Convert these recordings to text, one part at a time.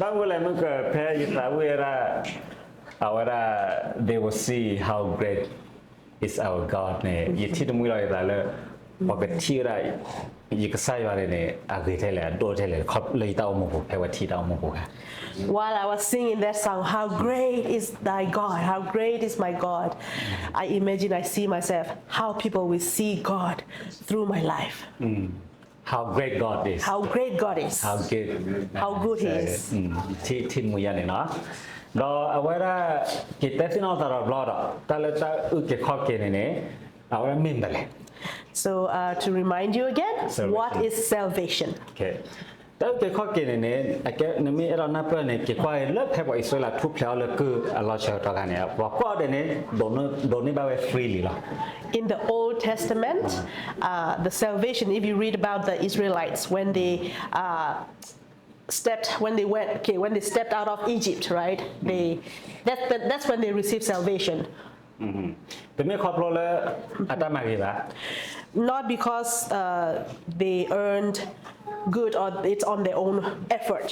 ဘၣ်မနုၤလဲၣ် မ့ၢ်ကဖဲယသးဝံၣ်ဝဲဒၣ် အဝဲဒၣ် they will see how great is our God န့ၣ် ယထံၣ်တမှံလီၤယသးလၢ ပှၤကထံၣ်ဝဲဒၣ် ယကစၢ်ယွၤန့ၣ်န့ၣ် အဂ့ၤထဲလဲၣ် အဒိၣ်ထဲလဲၣ် လၢယတၢ်အိၣ်မူပူၤ ဖဲဝဲထံၣ်တၢ်အိၣ်မူပူၤခါ While I was singing that song, "How great is thy God, how great is my God," I imagine, I see myself, how people will see God through my life. How great God is. How great God is. How good. How good He is. ထံၣ်ထံၣ်မူယၤန့ၣ်နီၤ ဒီးအဝဲဒၣ် က့ၤတဲသ့ၣ်နီၣ်သးဒီးဘျီဒီး တၢ်လၢတၢ်အုၣ်က့ၤခီၣ်က့ၤန့ၣ်န့ၣ် အဝဲဒၣ်မ့ၢ်မတၤလဲၣ် So uh, to remind you again, what is salvation? တၢ်အုၣ်က့ၤခီၣ်က့ၤန့ၣ်န့ၣ် အကဲ နမ့ၢ်အဲၣ်ဒိးနၢ်ပၢၢ်န့ၣ် က့ၤကွၢ်အံၤလၢဖဲပှၤအံၣ်စရ့လးထူၣ်ဖျဲးအီၤလၢကုၢ်အလီၢ်ဆၢကတီၢ်ခါန့ၣ် ပှၤကွၢ်အီၤဒ်န့ၣ် ဒိးန့ၢ်ဘၣ်ဝဲ freely လီၤ In the Old Testament, uh, the salvation, if you read about the Israelites, when they uh, stepped, when they went, okay, when they stepped out of Egypt, right? They, that, that, that's when they received salvation. တမ့ၢ်ခီဖျိလၢအတၢ်မၤဂ့ၤဘၣ် Not because uh, they earned good or it's on their own effort.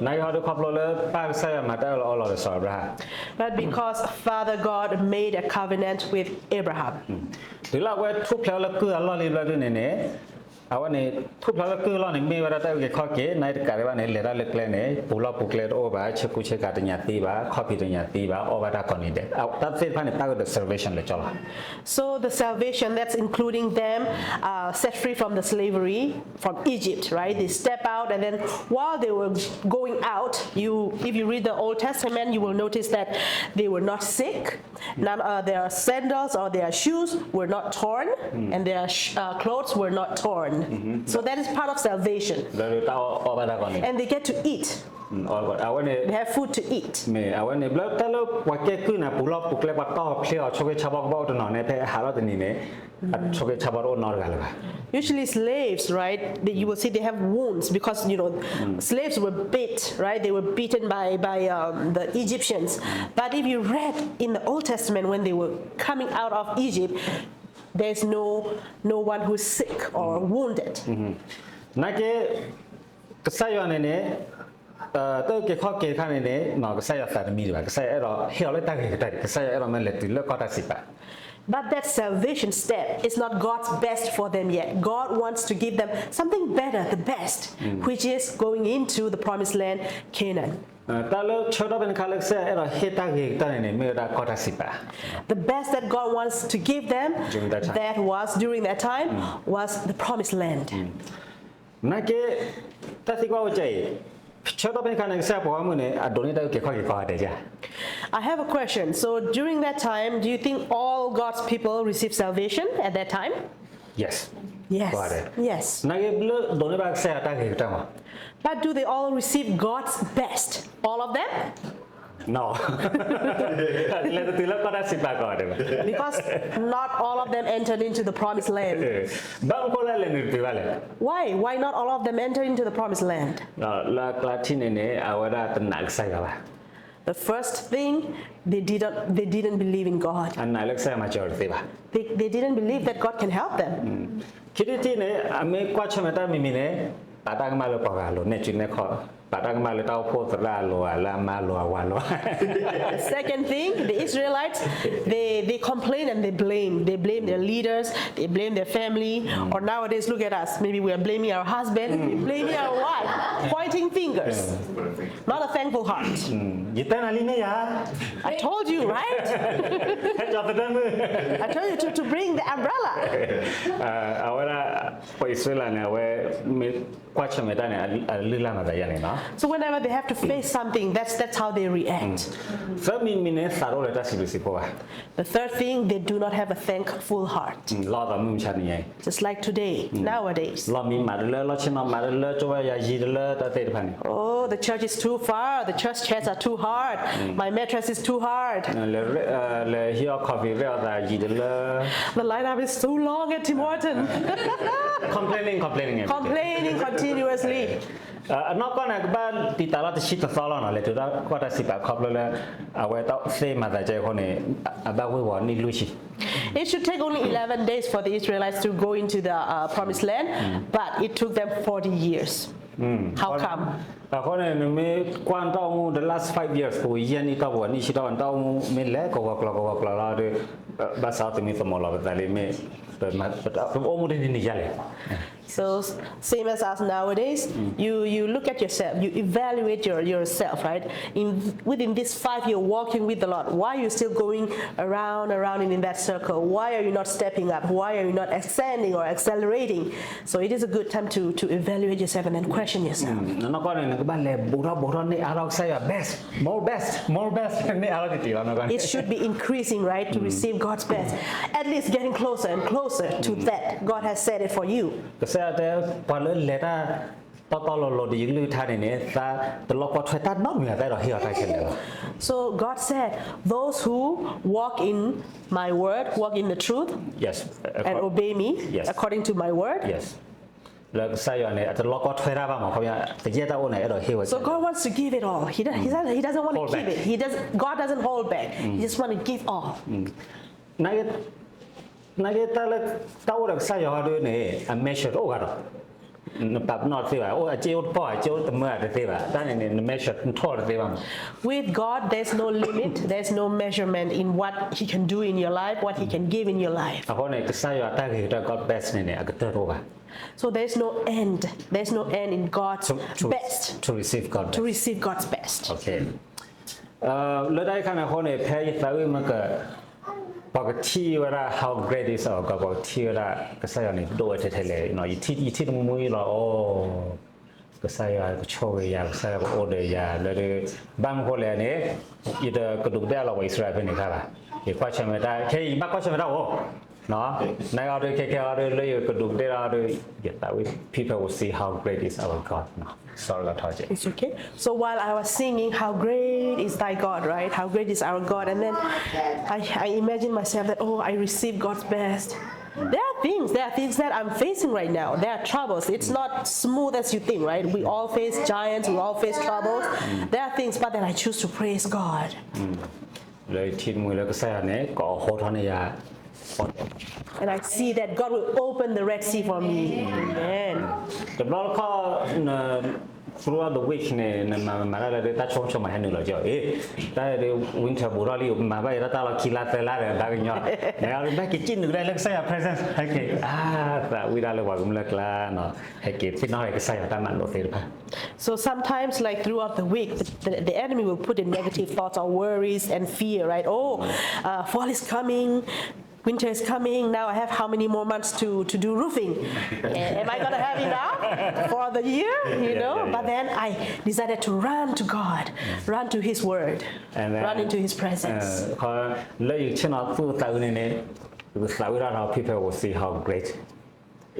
နာ်က့ဟီဒုခီဖျိလၢပၢ်ကစၢ်ယွၤမၤတၢ်အၢၣ်လီၤအီလီၤဒီးစီၤအၤဘြၤဟၣ် But because Father God made a covenant with Abraham. တုၤလၢအဝဲထူၣ်ဖျဲးအီၤလၢကုၢ်အလီၢ်လံဘျီဒုန့ၣ်န့ၣ် အဝဲန့ၣ် ထူၣ်ဖျဲးလၢကုၢ်အလီၢ်န့ၣ် မ့ၢ်ဝဲဒၣ်တၢ်အုၣ်က့ၤခီၣ်က့ၤ နာ်က့တကးဒံးဘၣ်န့ၣ် လဲၤတၢ်လၢကျဲန့ၣ် ပူၤလီၢ်ပူၤကျဲတအိၣ်ဘၣ် ဆ့ကူဆ့ကၤတညးသံဘၣ် ခီၣ်ဖံးတညးသံဘၣ် အီၣ်ဘၣ်တၢ်ကိးနံၤဒဲး တၢ်သ့ၣ်တဖၣ်န့ၣ် ပၣ်ဃုာ်ဒီး salvation လၢကၠီလီၤ So the salvation that's including them uh, set free from the slavery from Egypt, right? They step out, and then while they were going out, you, if you read the Old Testament, you will notice that they were not sick. None, uh, their sandals or their shoes were not torn, and their sh- uh, clothes were not torn. So that is part of salvation. ဒီးတၢ်အီၣ်ဘၣ်တၢ်ကိးနံၤ And they get to eat. အဝဲန့ၣ် They have food to eat. မ့ၢ်အဝဲန့ၣ် ဘျီတၢ်လၢပှၤကဲကုၢ်န့ၣ် ပူၤလီၢ်ပူၤကျဲ ပှၤတီၢ်ဖျ့အီၤ ဆိက့ဆါဘီကဘၣ်အိၣ်တနီၤန့ၣ် ဖဲဟးထီၣ်တနံၤန့ၣ် အဆိက့ဆါဘီတအိၣ်နီတဂၤလၢၤဘၣ် Usually slaves, right? They, you will see they have wounds because, you know, slaves were beat, right? They were beaten by, by um, the Egyptians. But if you read in the Old Testament when they were coming out of Egypt, there's no, no one who's sick or wounded. နာ်က့ ကစၢ်ယွၤန့ၣ်န့ၣ် တၢ်အုၣ်က့ၤခီၣ်က့ၤတခါန့ၣ်န့ၣ် ကစၢ်ယွၤသးတမံဒံးဘၣ် ကစၢ်ယွၤအဲၣ်ဒိးဟ့ၣ်အီၤလၢတၢ်ဂ့ၤကတၢၢ် ကစၢ်ယွၤအဲၣ်ဒိးမ့ၢ်လဲၤတုၤလၢကီၢ်တၢ်စံးပာ် But that salvation step is not God's best for them yet. God wants to give them something better, the best, which is going into the promised land, Canaan. တၢ်လၢဆၢကတီၢ်ဖဲန့ၣ်အခါလၢကစၢ်ယွၤအဲၣ်ဒိးဟ့ၣ်တၢ်ဂ့ၤကတၢၢ်န့ၣ်န့ၣ် မ့ၢ်ဝဲဒၣ်ကီၢ်တၢ်စံးပာ် The best that God wants to give them, that was during that time, was the promised land. နာ်က့ တၢ်သံကွၢ်အိၣ်ကဲအံၤ ဆၢကတီၢ်ဖဲန့ၣ်အခါန့ၣ် ကစၢ်ယွၤပှၤဂီၢ်မုၢ်န့ၣ် အဒိးန့ၢ်တၢ်အုၣ်က့ၤခီၣ်က့ၤကိးဂၤဒဲးဧါ I have a question. So during that time, do you think all God's people received salvation at that time? Yes. Yes. Yes. နာ်က့လၢဒိးန့ၢ်ဘၣ်ကစၢ်ယွၤတၢ်ဂ့ၤကတၢၢ်မး But do they all receive God's best? All of them? No. လဲၤတတုၤလၢကီၢ်တၢ်စံးပာ်ကိးဂၤဒဲးဘၣ် Because not all of them entered into the promised land. ဘၣ်မနုၤဃိလၢလဲၤနုာ်တတုၤဘၣ်လဲၣ် Why? Why not all of them enter into the promised land? လၢအကျါထံၣ်န့ၣ်န့ၣ် အဝဲဒၣ်တနာ်ကစၢ်ယွၤဘၣ် The first thing, they didn't, they didn't believe in God. အနာ်လၢကစၢ်ယွၤမၤစၢၤအီၤတသ့ဘၣ် They, they didn't believe that God can help them. ခံထံၣ်တထံၣ်န့ၣ် အမ့ၢ်ကွၢ်ဆၢၣ်မဲာ်တၢ်မံၤမံၤန့ၣ် ပာ်တၢ်ကမၣ်လၢပှၤဂၤအလိၤ နဲၣ်စုနဲၣ်ခီၣ် ပာ်တၢ်ကမၣ်လၢတၢ်အိၣ်ဖှိၣ်သရၣ်အလိၤဧါ လၢအမါအလိၤဧါ ဝၤအလိၤဧါ The second thing, the Israelites, they, they complain and they blame. They blame their leaders, they blame their family. Or nowadays, look at us. Maybe we are blaming our husband, blaming our wife, pointing fingers. Not a thankful heart. ယတဲနၤလံမ့ၢ်ဧါ I told you, right? ဟဲကၠီသဒၢမုၢ် I told you to, to bring the umbrella. အဝဲဒၣ် ပှၤအံၣ်စရ့လးန့ၣ် အဝဲမ့ၢ်ကွၢ်ဆၢၣ်မဲာ်တၢ်န့ၣ် အလုၢ်အလၢ်မၤသးယါန့ၣ်နီၤ So whenever they have to face something, that's, that's how they react. သၢမံၤမံၤန့ၣ် သးတအိၣ်လၢတၢ်စံးဘျုးစံးဖှိၣ်ဘၣ် The third thing, they do not have a thankful heart. လီၤသးမုၢ်မဆါတနံၤညါအံၤ Just like today, nowadays. လီၢ်မံမၤတလၢ လီၢ်ဆ့ၣ်နီၤမၤတလၢ ကၠိဝဲယၤယံၤတလၢ တၢ်သ့ၣ်တဖၣ်န့ၣ် Oh, the church is too far. The church chairs are too hard. My mattress is too hard. လဲၤဟံးအီၣ် coffee ရဲၣ်အီၣ်သးယံၤတလၢ The lineup is too long at Tim Horton. Complaining, complaining every day. Complaining continuously. အနီၢ်ကီၢ်န့ၣ် ကဘၣ်တံာ်တာ်လီၤတဆံတသီလီၤနီၤ လဲၤတုၤလၢကီၢ်တၢ်စံးပာ်ခီဖျိလၢ အဝဲတၢ်သ့မၤသးကဲအဃိန့ၣ် အဘၣ်ဝ့ၤဝီၤနံၣ်လွံၢ်ဆံ It should take only eleven days for the Israelites to go into the uh, promised land, but it took them forty years. How come? အဃိန့ၣ် နမ့ၢ်ကွၢ်နတၢ်အိၣ်မူ the last five years ပူၤ ယဲၢ်နံၣ်တီၢ်ပူၤ နံၣ်ဆံတီၢ်ပူၤ နတၢ်အိၣ်မူမ့ၢ်လဲၤကဝီၤကျီၤကဝီၤကျီၤလီၤဒီး ဘၣ်ဆၣ်အီၤသမံသမိးလီၤပသးလံမ့ၢ် ပအိၣ်မူတနံၤန့ၣ်ယါလဲၣ်. So same as us nowadays, you you look at yourself, you evaluate your yourself, right? In within this five year walking with the Lord, why are you still going around around and in that circle? Why are you not stepping up? Why are you not ascending or accelerating? So it is a good time to to evaluate yourself and then question yourself. နီၢ်ကီၢ်န့ၣ် နကဘၣ်လဲၤဘူးထီၣ်ဘူးထီၣ်န့ၢ်အါထီၣ်ကစၢ်ယွၤ best, more best, more best န့ၢ်အါထီၣ်တံၢ်တံၢ်လီၤနီၢ်ကီၢ်န့ၣ် It should be increasing, right, to receive God's best. At least getting closer and closer to that. God has said it for you. ကစၢ်ယွၤတဲ ပှၤလၢလဲၤတၢ်တီတီလိၤလိၤဒီးယကလုၢ်ကထါန့ၣ်န့ၣ် သးတလီၢ်ကီထွဲတၢ်နီတမံၤ သးအဲၣ်ဒိးဟ့ၣ်အီၤတၢ်ခဲလၢာ်လီၤ. So God said, those who walk in my word, walk in the truth, Yes. and obey me Yes. according to my word. Yes. လၢကစၢ်ယွၤန့ၣ် အတလီၢ်ကီထွဲတၢ်ဘၣ်မး ခီပညီ ကယဲၢ်တၢ်အိၣ်န့ၣ် အဲၣ်ဒိးဟ့ၣ်ဝဲ So God wants to give it all. He, does, he, doesn't, he doesn't want to Hold keep back. it. He does, God doesn't hold back. He just want to give all. နာ်က့ နာ်က့တၢ်လၢ တၢ်အိၣ်ဒီးကစၢ်ယွၤဟီဒုန့ၣ် အ measure တအိၣ်ဂၤဒီး နပာ်ပနီၣ်တသ့ဘၣ်, အိၣ်အစ့အိၣ်တပီၢ် အစ့အိၣ်တမၢတသ့ဘၣ်, တၢ်န့ၣ်န့ၣ် န measure နထီၣ်တသ့ဘၣ်မး. With God, there's no limit, there's no measurement in what He can do in your life, what He can give in your life. အဃိန့ၣ် ကစၢ်ယွၤတၢ်ဂ့ၤကတၢၢ် God best န့ၣ်န့ၣ် အကတၢၢ်တအိၣ်ဘၣ်. So there's no end, there's no end in God's To, to, best, to receive God to best. receive God's best. Okay. လၢတၢ်အံၤခါန့ၣ်အဃိန့ၣ် ဖဲယသးဝံၣ်မ့ၢ်က ပှၤကထံၣ်ဝဲဒၣ် how great is our God, ပှၤကထံၣ်ဝဲဒၣ် ကစၢ်ယွၤန့ၣ် ဒိၣ်ဝဲထဲထဲလဲၣ်, ယထံၣ် ယထံၣ်တမူမူလီၤ, အိ ကစၢ်ယွၤကဆိၣ်ဂ့ၤယၤ, ကစၢ်ယွၤကအိၣ်ဒီးယၤ, လၢ ဘၣ်မနုၤဃိလဲၣ်န့ၣ် ယတကဒူးကဒ့ၣ်လီၤပှၤအံၣ်စရ့လးဖဲန့ၣ်အခါဘၣ်. ယကွၢ်ဆၢၣ်မဲာ်တၢ် ခဲအံၤယဘၣ်ကွၢ်ဆၢၣ်မဲာ်တၢ်အိၣ် နာ်က့အီၤဒုး ခဲခဲအီၤဒုး လၢယကဒူးကဒ့ၣ်လီၤဒုး ယသးဝံၣ် people will see how great is our God. Sorry, Lord, It's okay. So while I was singing, "How great is thy God," right? "How great is our God." And then I, I imagine myself that, oh, I receive God's best. There are things, there are things that I'm facing right now. There are troubles. It's not smooth as you think, right? We all face giants, we all face troubles. There are things, but then I choose to praise God. လၢယထံၣ်တမူလၢကစၢ်ယွၤန့ၣ် ကအိးထီၣ်န့ၢ်ယၤ And I see that God will open the Red Sea for me. Amen. တဘျီတခီၣ် throughout the week န့ၣ် နမၤမၤတၢ်လၢတၢ်ဆိကမိၣ်ဆိကမးဟဲနုာ်လီၤကီး အ့ တၢ်ဒုး winter ဘူးထီၣ်လံ မၤဘၣ်ယဲဒၣ်တၢ်လီၢ်ခံလါသၢလါဒီး ဘၣ်ကညီ နကဘၣ်က့ၤစံၣ်နုာ်ကဒါလၢကစၢ်ယွၤ presence ဟဲက့ၤ အါ သးဝံၣ်ဒၣ်လၢပှၤကမျၢၢ်ကျါနီၤ ဟဲက့ၤသ့ၣ်နီၣ်က့ၤကစၢ်ယွၤတၢ်မၤလိာ်သ့ၣ်တဖၣ် So sometimes, like throughout the week, the, the, the enemy will put in negative thoughts or worries and fear, right? Oh, uh, fall is coming, winter is coming. Now I have how many more months to, to do roofing? Eh, am I gonna have enough for the year? You Yeah, know, yeah, but yeah. then I decided to run to God, run to His Word, And then, run into His presence. လၢယဆ့ၣ်နီၤသူၣ်သးဝံၣ်န့ၣ်န့ၣ် သးဝံၣ်ဒၣ် people will see how great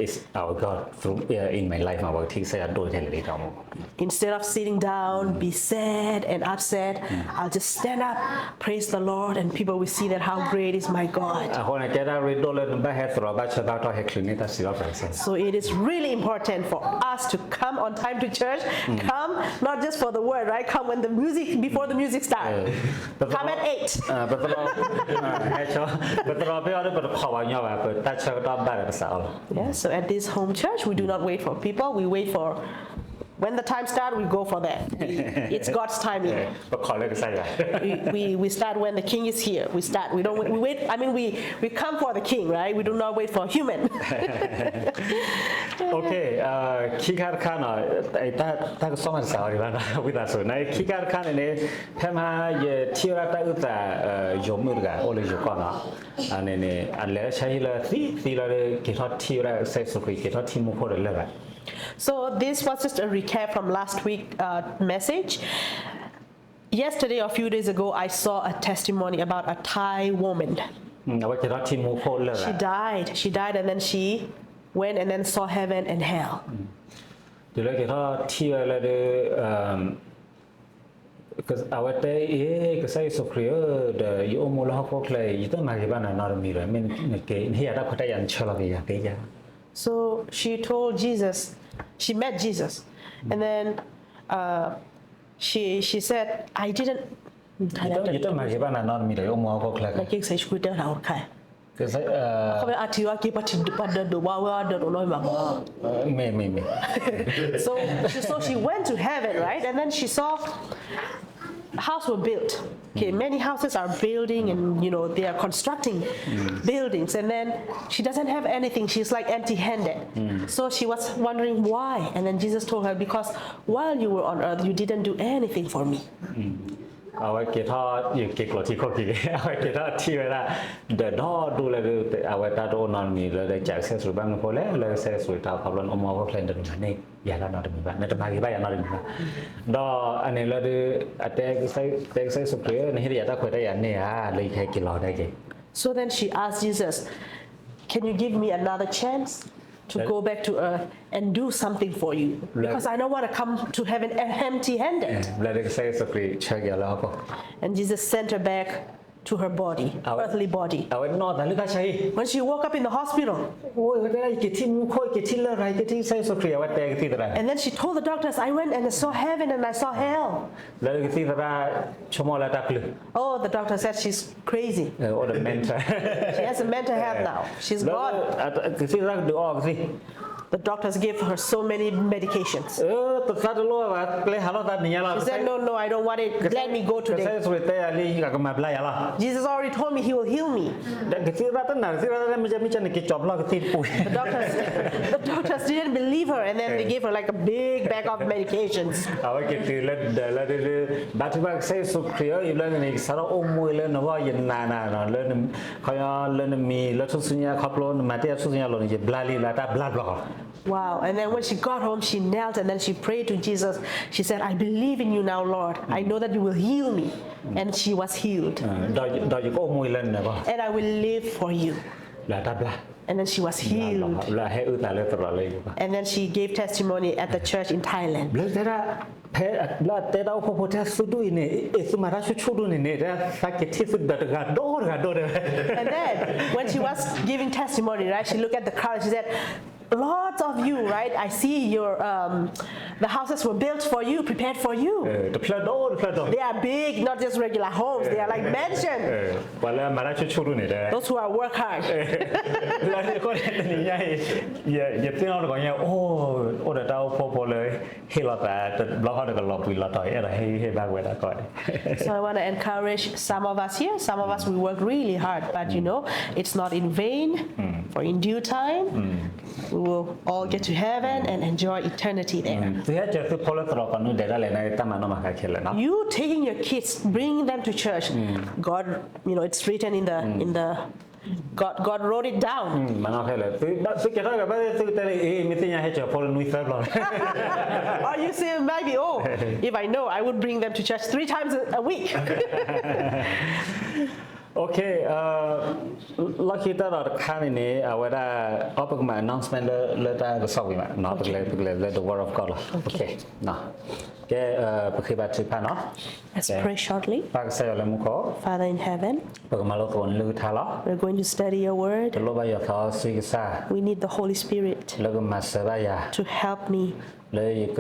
is our God through, uh, in my life မး ပှၤကထံၣ်ကစၢ်ယွၤဒိၣ်ထဲလဲၣ်လံ Instead of sitting down, be sad and upset, I'll just stand up, praise the Lord, and people will see that how great is my God. အဃိန့ၣ် ကဲဒၣ်ရ့ဒိၣ်လၢနဘၣ်ဟဲသရိာ်ဘၣ်ဆၢဘၣ်ကတီၢ်ဟဲချုးန့ၢ်တၢ်စံးထီၣ်ပတြၢၤကစၢ် So it is really important for us to come on time to church, come not just for the word, right? Come when the music, before the music starts. Come at eight. ပသရိာ် ဟဲဆီ ပသရိာ်ဖဲအီၤဒီး ပတခိးပှၤကညီဘၣ် ပတၢ်ဆၢကတီၢ်ဘၣ်ဒီးပစးအီၤလီၤ Yeah, so at this home church, we do not wait for people. We wait for when the time starts, we go for that. We, it's God's timing. ပခိးလၢကစၢ်ယွၤ We, we, we start when the king is here. We start. We don't. We wait. I mean, we, we come for the king, right? We do not wait for human. Okay, ခံခါတခါနီၤ တၢ်ကစီၣ်မးတစးအီၤဒံးဘၣ်နီၤ ဝံသးစူၤ နခံခါတခါန့ၣ်န့ၣ် ဖဲမဟါယထံၣ်ဝဲဒၣ်တၢ်အုၣ်သး ယိၤမုၣ်တဂၤ အိၣ်လၢယိၤကီၢ်နီၤ န့ၣ်န့ၣ် အလဲၤဆါဟံၣ်လၢသံသံလီၤဒီး က့ၤထီၣ်ထံၣ်ဝဲဒၣ်ကစၢ်ယ့ၣ်ၡူးခရံာ် က့ၤထီၣ်ထံၣ်မူခိၣ်ဒီးလၢၢ်ဘၣ် So this was just a recap from last week, uh, message. Yesterday or a few days ago, I saw a testimony about a Thai woman. အဝဲက့ၤထီၣ်ထံၣ်မူခိၣ်လၢၢ် She died. She died and then she went and then saw heaven and hell. တုၤလၢက့ၤထီၣ်ထံၣ်ဝဲလၢဒီး အဝဲတဲအံၤ ကစၢ်ယ့ၣ်ၡူးခရံာ်ဧၢ, ဒီးယအိၣ်မူလၢဟီၣ်ခိၣ်ချၢအံၤ ယတမၤဂ့ၤဘၣ်နၤနီတမံၤဒီး မ့ၢ်နက့ၤ နဟ့ၣ်ယၤတၢ်ခွဲးတၢ်ယာ် နဆှၢလီၤက့ၤယၤသ့ဧါ. So she told Jesus, she met Jesus, and then uh, she she said, I didn't ယတမၤဂ့ၤဘၣ်နၤနီတမံၤဒီး ယအိၣ်မူဟီၣ်ခိၣ်ချၢ ကစၢ်ယ့ၣ်ၡူးခရံာ်တဲဝဲဒၣ်အိၣ်တခါ အခီပညီ အထံၣ်ဝဲက့ၤ ပှၤထံၣ်ပှၤဒၢးဒိၣ်ဝဲ ဝဲဒၢးဒိၣ်နီၢ်မး မ့ၢ် မ့ၢ် မ့ၢ် so so she went to heaven, right? And then she saw house were built. Okay, many houses are building and, you know, they are constructing buildings, and then she doesn't have anything. She's like empty-handed. So she was wondering why. And then Jesus told her, because while you were on earth, you didn't do anything for me. အဝဲက့ၤထီၣ် ယက့ၤကျိးထံခိၣ်ခံ အဝဲက့ၤထီၣ်ထံၣ်ဝဲဒၣ် ဒၢးဒီဒူၣ်လၢ အဝဲတၢ်တအိၣ်နီတမံၤလၢ ကစၢ်ကစၢ်ယ့ၣ်ၡူးဘၣ်မနုၤအဃိလဲၣ် လၢကစၢ်ယ့ၣ်ၡူးတၢ်ခီဖျိန့ၣ် အိၣ်မူအဖီခိၣ်ဖျဲးန့ၣ် တမၤန့ၢ်ယၤတၢ်နီတမံၤဘၣ် နတမၤဂ့ၤဘၣ်ယၤနီတမံၤဘၣ်. ဒီးအန့ၣ်လၢဒုး အတဲ တဲကစၢ်ယ့ၣ်ၡူးခရံာ်ဧၢ နဟ့ၣ်ယၤတၢ်ခွဲးတၢ်ယာ်န့ၢ်ဧါ လၢယကဟဲက့ၤလီၤဒၣ်က့ၤ So then she asked Jesus, can you give me another chance to go back to earth and do something for you? Because I don't want to come to heaven empty-handed. လၢဒုးကစၢ်ယ့ၣ်ၡူးခရံာ်ဆၢက့ၤအီၤလၢဟီၣ်ခိၣ် And Jesus sent her back to her body, earthly body. အဝဲနီၢ်သးလၢတၢ်ဆါဟံၣ် When she woke up in the hospital, အိၣ်ဝဲဒၣ် ယက့ၤထံၣ်မူခိၣ် ယက့ၤထံၣ်လရာ် ယက့ၤထံၣ်ကစၢ်ယ့ၣ်ၡူးခရံာ် အဝဲတဲကသံၣ်သရၣ် And then she told the doctors, I went and I saw heaven and I saw hell. လၢကသံၣ်သရၣ် ဆိကမိၣ်လၢတၢ်ကလုၢ် Oh, the doctor said she's crazy. အိၣ်ဒီး mental. She has a mental health now. She's gone. ကသံၣ်သရၣ်ကဒုးအီကသံၣ် The doctors gave her so many medications. တသးတလိၣ်ဘၣ် ပျဲဟးလီၤသးနံၤညါလီၤ She said, no, no, I don't want it. Let me go today. ကစၢ်ယ့ၣ်ၡူးခရံာ်တဲယၤလံ ယကမၤဘျါယၤလီၤ Jesus already told me he will heal me. ကသံၣ်သရၣ်တနာ် ကသံၣ်သရၣ်တမ့ၢ်ကမ့ၢ်ကန့ၣ် က့ၤကၠီၤပျီၢ်ကသံၣ်တပူၤ The doctors, the doctors didn't believe her, and then they gave her like a big bag of medications. အဝဲက့ၤတုၤလၢဒၢးလၢဒုး ဘါထုကဖၣ်ကစၢ်ယ့ၣ်ၡူးခရံာ်ဧၢ ယဘျၣ်န့ၣ် ကစးထီၣ်အိၣ်မူလၢနဂီၢ် ယနာ်နၤနီၤ လၢ ခီ လၢနမံၤလၢထူၣ်စုညါ ခီဖျိနမၤတ့ၢ်အထူၣ်စုညါအလိၤန့ၣ် ယဘျါလံ ယဘျါတၢ်ဘျါဘျီ Wow, and then when she got home, she knelt and then she prayed to Jesus. She said, I believe in you now, Lord. I know that you will heal me. And she was healed. ဒီးယကအိၣ်မူလၢနဂီၢ် And I will live for you. လၢတၢ်ဘျါ And then she was healed. လၢဟဲအုၣ်သးလၢသရိာ်လၢယဂီၢ် And then she gave testimony at the church in Thailand. ဘျၢတဲဒၣ် ဖဲ ဘျၢတဲဒၣ်အိၣ်ဖှိၣ်ဖိတဲသုဒူၣ်အံၤန့ၣ် အဲၣ်သုမၤတၢ်ဆူၣ်ဆူၣ်ဒူၣ်န့ၣ်န့ၣ် တဲသးက့ၤထံၣ်သုဒီးတဂၤဒီတဂၤဒီတဲဝဲ And then when she was giving testimony, right, she looked at the crowd and she said, lots of you, right? I see your um, the houses were built for you, prepared for you. တဖျၢၣ်ဒီတဖျၢၣ်ဒီ They are big, not just regular homes. They are like mansion. ပှၤလၢအမၤတၢ်ဆူၣ်ဆူၣ်ဒူၣ်န့ၣ်တဲ Those who are work hard. လၢန့ၣ်အဃိန့ၣ် တနံၤညါအံၤ ယသ့ၣ်နီၣ်တကီၢ်ညါ အိၣ်ဒီးတၢ်အိၣ်ဖှိၣ်ဖိလၢ ဟ့ၣ်လီၤသးတဘျီဃီတကလီၤပှံၤလီၤတီၤ အဲၣ်ဒိးဟ့ၣ်ဟ့ၣ်ဘၣ်ဝဲဒၣ်ကီၢ်န့ၣ် So I want to encourage some of us here. Some of us, we work really hard, but you know, it's not in vain. For in due time, we will all get to heaven and enjoy eternity there. သုဟဲကၢၤသုဖိလၢသရိာ်ကီၢ်နူဒဲးဒၣ်လဲာ်န့ၣ် တၢ်မၤနီၣ်မၤဃါခဲလၢာ်နီၤ You taking your kids, bringing them to church. God, you know, it's written in the in the God, God wrote it down. မၤနီၣ်ခဲလၢာ် သုကဲထီၣ်ကဘၣ်သုကတဲလၢ အ့ မ့ၢ်သ့ၣ်ညါဟဲကၢၤဖိလၢနွံသၢဘျီ Or you say, maybe, oh, if I know, I would bring them to church three times a week. Okay, လီၢ်ခံတၢ်ဒီးတခါန့ၣ်န့ၣ် အဝဲဒၣ် အီပကမၤ announcement လၢတၢ်ကစီၣ်ဝံၤမး ပကလဲၤ ပကလဲၤလၢ the word of God လီၤ ကဲ ပဃ့ဘါထုကဖၣ်နီၤ Let's pray shortly. ပၢ်ကစၢ်ယွၤလၢမူခိၣ် Father in heaven, ပကမၤလိသကိးနလုၢ်ကထါလီၤ we're going to study your word. ပလိၣ်ဘၣ်ယွၤသးစီဆှံကစၢ် We need the Holy Spirit လၢကမၤစၢၤဘၣ်ယၤ to help me လၢယက